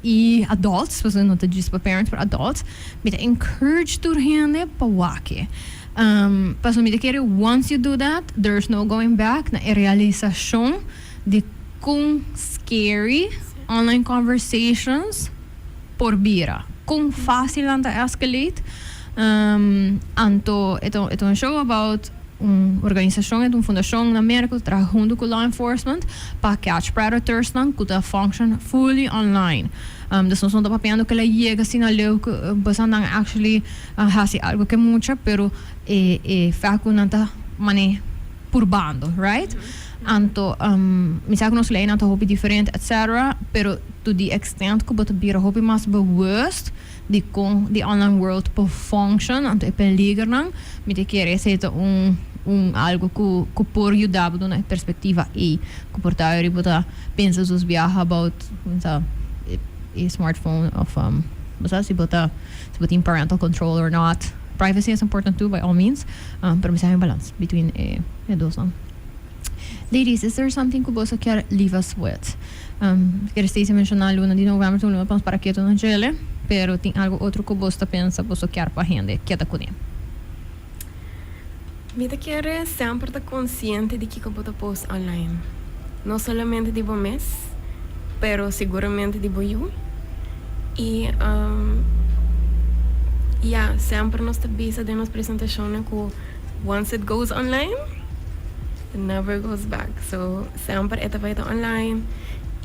y adults, pues no ta just pa parents, pero adults, mi ta encourage tur hende pa wak e. Paso mi ta kere once you do that, there's no going back na e realisashon di kon scary online conversations por bira. Kon fácil nan ta escalate. Anto e ta e ta un show about un organisashon, e ta un fundashon na Merka ku ta traha huntu ku law enforcement pa catch predators nan ku ta function fully online. Dus nos no ta papiando ku el a yega asina leu ku boso nan actually a hasi algo ke mucha pero e e fact ku nan ta mane purbando, right? Anto mi sa ku nos leynan ta hopi diferente etc. Pero to the extent ku bo ta bira hopi mas bewust di kon di online world por function anto e peligernan, mi ta kere esei ta un un algo ku ku por yuda bo duna e perspectiva ei ku por ta bo ta pensa sus biaha about sa e smartphone of bo sa si bo ta si bo tin parental control or not. Privacy is important too by all means, pero mi sa hay un balans between e dosnan. Ladies, is there something ku boso kier leave us with? Kier Stacy menciona luna di november ta un luna pa nos para ketu na djele, pero tin algo otro ku boso ta pensa boso kier pa hende keda kuné? Mi ta kere semper ta konsiente di kiko bo ta post online. No solamente di bo mes, pero siguramente di bo yu. I ya, semper nos ta bisa den nos presentashonnan ku once it goes online, it never goes back. So, semper e ta bai ta online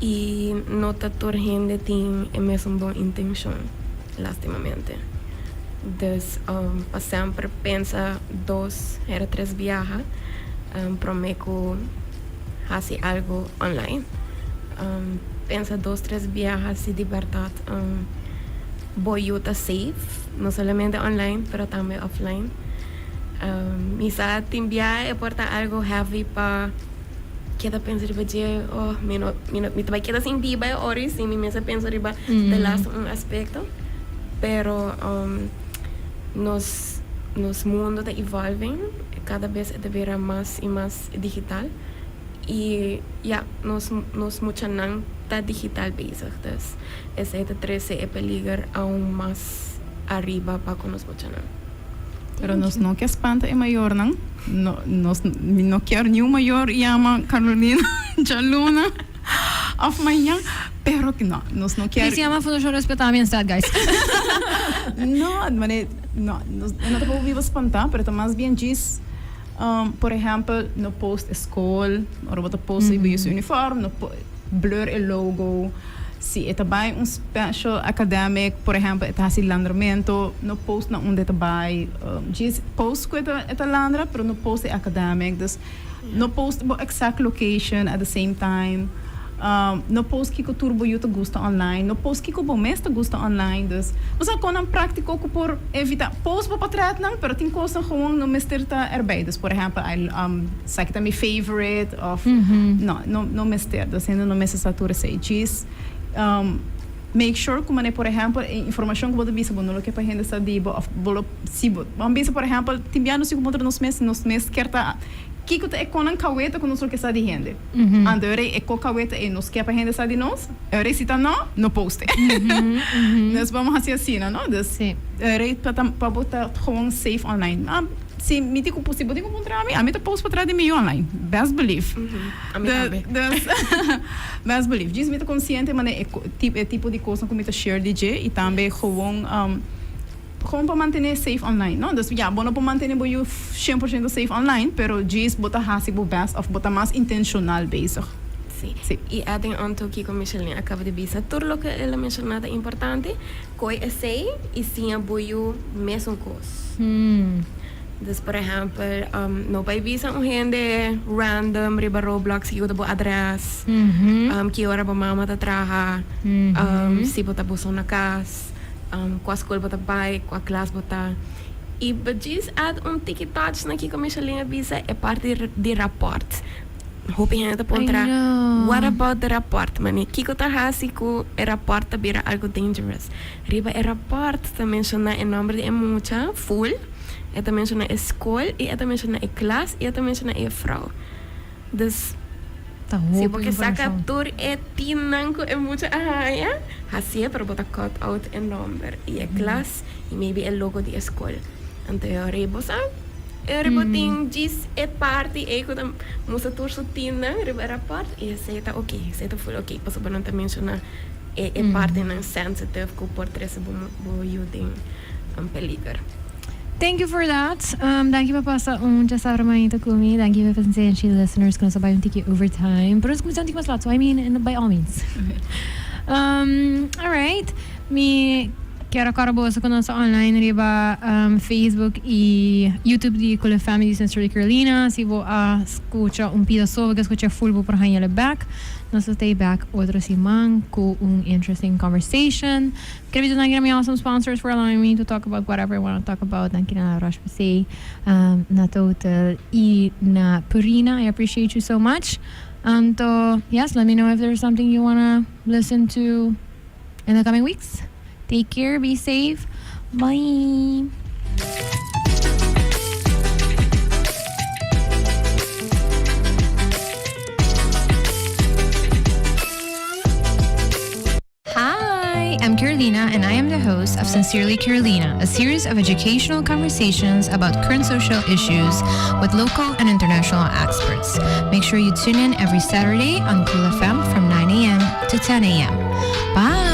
i no ta tur hende tin e mesun bon intenshon, lastimamente. Dus pa semper pensa dos hera tres biaha prome ku hasi algu online. Pensa dos tres biaha si di bèrdat bo yu ta safe, no solamente online pero tambe offline. Mi sa tin biaha e por ta algu heavy pa keda pensa riba dje, oh mi no mi ta bai keda sin biba e ora i si mi mester pensa riba de laatste un aspekto. Pero nos nos mundo ta evolving, cada bes e ta bira mas y mas digital y ya nos nos muchanan ta digital bezig dus esey ta trece e peliger aun mas ariba pa cu nos muchanan. Pero nos no ke spanta e mayornan, no nos mi no kier niun mayor yama Carolina djaluna. Of mañan, pero no, nos no kier. Please yama Fundashon Respetami instead, guys. No, mane, no, nos no ta por biba spantá, pero ta mas bien djis, por ehèmpel, no post e skol, ora bo ta post riba su uniform, no po, blur e logo. Si e ta bai un special academic, por ehèmpel, e ta hasi landramento, no post na unda e ta bai. Djis post ku e ta, e ta landra, pero no post e academic. Dus. No post bo exact location at the same time. No post kiko tur bo yu ta gusta online. No post kiko bo mes ta gusta online. Dus, bo sa kon nan práktiko ku por evita. Post bo patretnan, pero tin kosnan gewoon no mester ta erbij. Dus, por ehèmpel, I esaki ta mi favorite òf no, no, no mester. Dus hende no mester sa tur esei. Djis make sure ku manera, por ehèmpel, e informashon ku bo ta bisa bo no lo ke pa hende sa di bo òf bo lo Si bo ban bisa por ehempel, tin bia nos tin ku puntra nos mes si nos mes kier ta kiko ta e konan kaweta ku nos lo ke sa di hende. Anto e rei e ko kaweta ei nos ke pa hende sa di nos, e rei si ta no, no post e. Nos bamo hasi asina, no? Dus e rei pa ta pa bo ta gewoon safe online. Ma si mi tin ku si bo tin ku puntra ami, ami ta post patras di mi yu online. Best believe. Ami tambe. Dus best believe. Djis mi ta konsiente manera e e tipo di kosnan ku mi ta share di dje i tambe gewoon. Gewoon pa mantené safe online, no? Dus ya, bo no por mantené bo yu 100% safe online, pero djis bo ta hasi bo best of bo ta mas intencional bezig. Sí. Sí. I adding on to kiko Micheline a kaba di bisa, tur loke el a menshoná ta importante, koe esei i siña bo yu mesun kos. Dus por ehèmpel, no bai bisa un hende random riba Roblox kiko ta bo adrès, ki ora bo mama ta traha, si bo ta boso na kas. Kua skol bo ta bai, kua klas bo ta. I bo djis add un tiki touch na kiko Micheline a bisa, e parti di raport. Hopi hende ta puntra, what about the raport? Mane, kiko ta hasi ku e raport ta bira algu dangerous? Riba e raport ta menshona e nomber di e mucha, full, e ta menshona e skol i e ta menshona e klas i e ta menshona e juffrouw. Dus, Ta si hopi bo ke saka informashon. tur e tinnan ku e mucha a haña, hasié, pero bo ta cut out e nòmber i e klas i maybe e logo di e skol. Anto e ora ei bo sa. Ora bo tin djis e parti ei ku ta mustra tur su tinnan riba e rapòrt i esei ta oké, esei ta full oké pasobra bo no ta menshoná e e partinan sensitive ku por trese bo bo yu den peliger. Thank you for that. Danki pa pasa un djasabra mainta ku mi. Danki pa pasenshi listeners ku nos a bai un tiki overtime. Pero nos kuminsá un tiki mas lat so I mean by all means. Alright. Mi kier a kòrda boso ku nos ta online riba Facebook i YouTube di Cool FM di Sincerely Carolina. Si bo a skucha un pida so bo ke skucha full bo por haña el bek. Nos ta stay back otro siman ku un interesting conversation. Quiero bisa danki na mi awesome sponsors for allowing me to talk about whatever I wanna talk about. Danki na La Roche-Posay, na Total i na Purina. I appreciate you so much. Anto, yes, let me know if there's something you wanna listen to in the coming weeks. Take care, be safe. Bye. Hi, I'm Carolina, and I am the host of Sincerely Carolina, a series of educational conversations about current social issues with local and international experts. Make sure you tune in every Saturday on Cool FM from 9 a.m. to 10 a.m. Bye!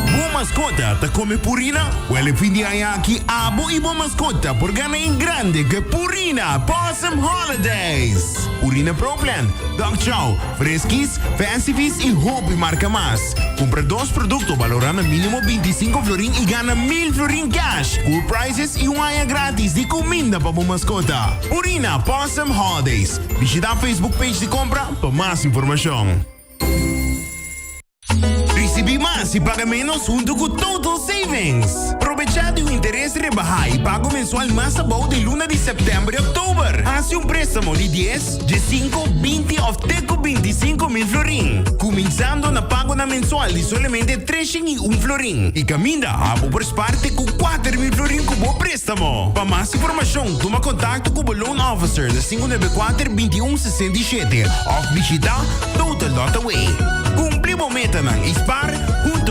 Bo mascota ta come Purina? Wel e fin di aña aki abo y bo mascota por gana en grande cu e Purina Pawsome Holidays! Purina Pro Plan, Dog Chow, Friskies, Fancy Feast y hopi marca mas. Cumpra dos producto balora na minimo 25 florin y gana 1000 florin cash, cool prizes y un aña gratis di cuminda pa bo mascota. Purina Pawsome Holidays. Bishita Facebook page di compra pa mas informacion. Ricibi mas y paga menos hunto cu Total Savings. Probecha di un interes rebaha y pago mensual mas abou den luna di september y october. Haci un prestamo di dies, diesinco, binti of te cu binticinco mil florin, cuminsando na pagonan mensual di solamente treshen y un florin. Y caminda abo por spar te cu 4000 florin cu bo prestamo. Pa mas informacion tuma contacto cu bo loan officer na 594 21 67 of bishita total dot away. Cumpli bo metanan y spar hunto.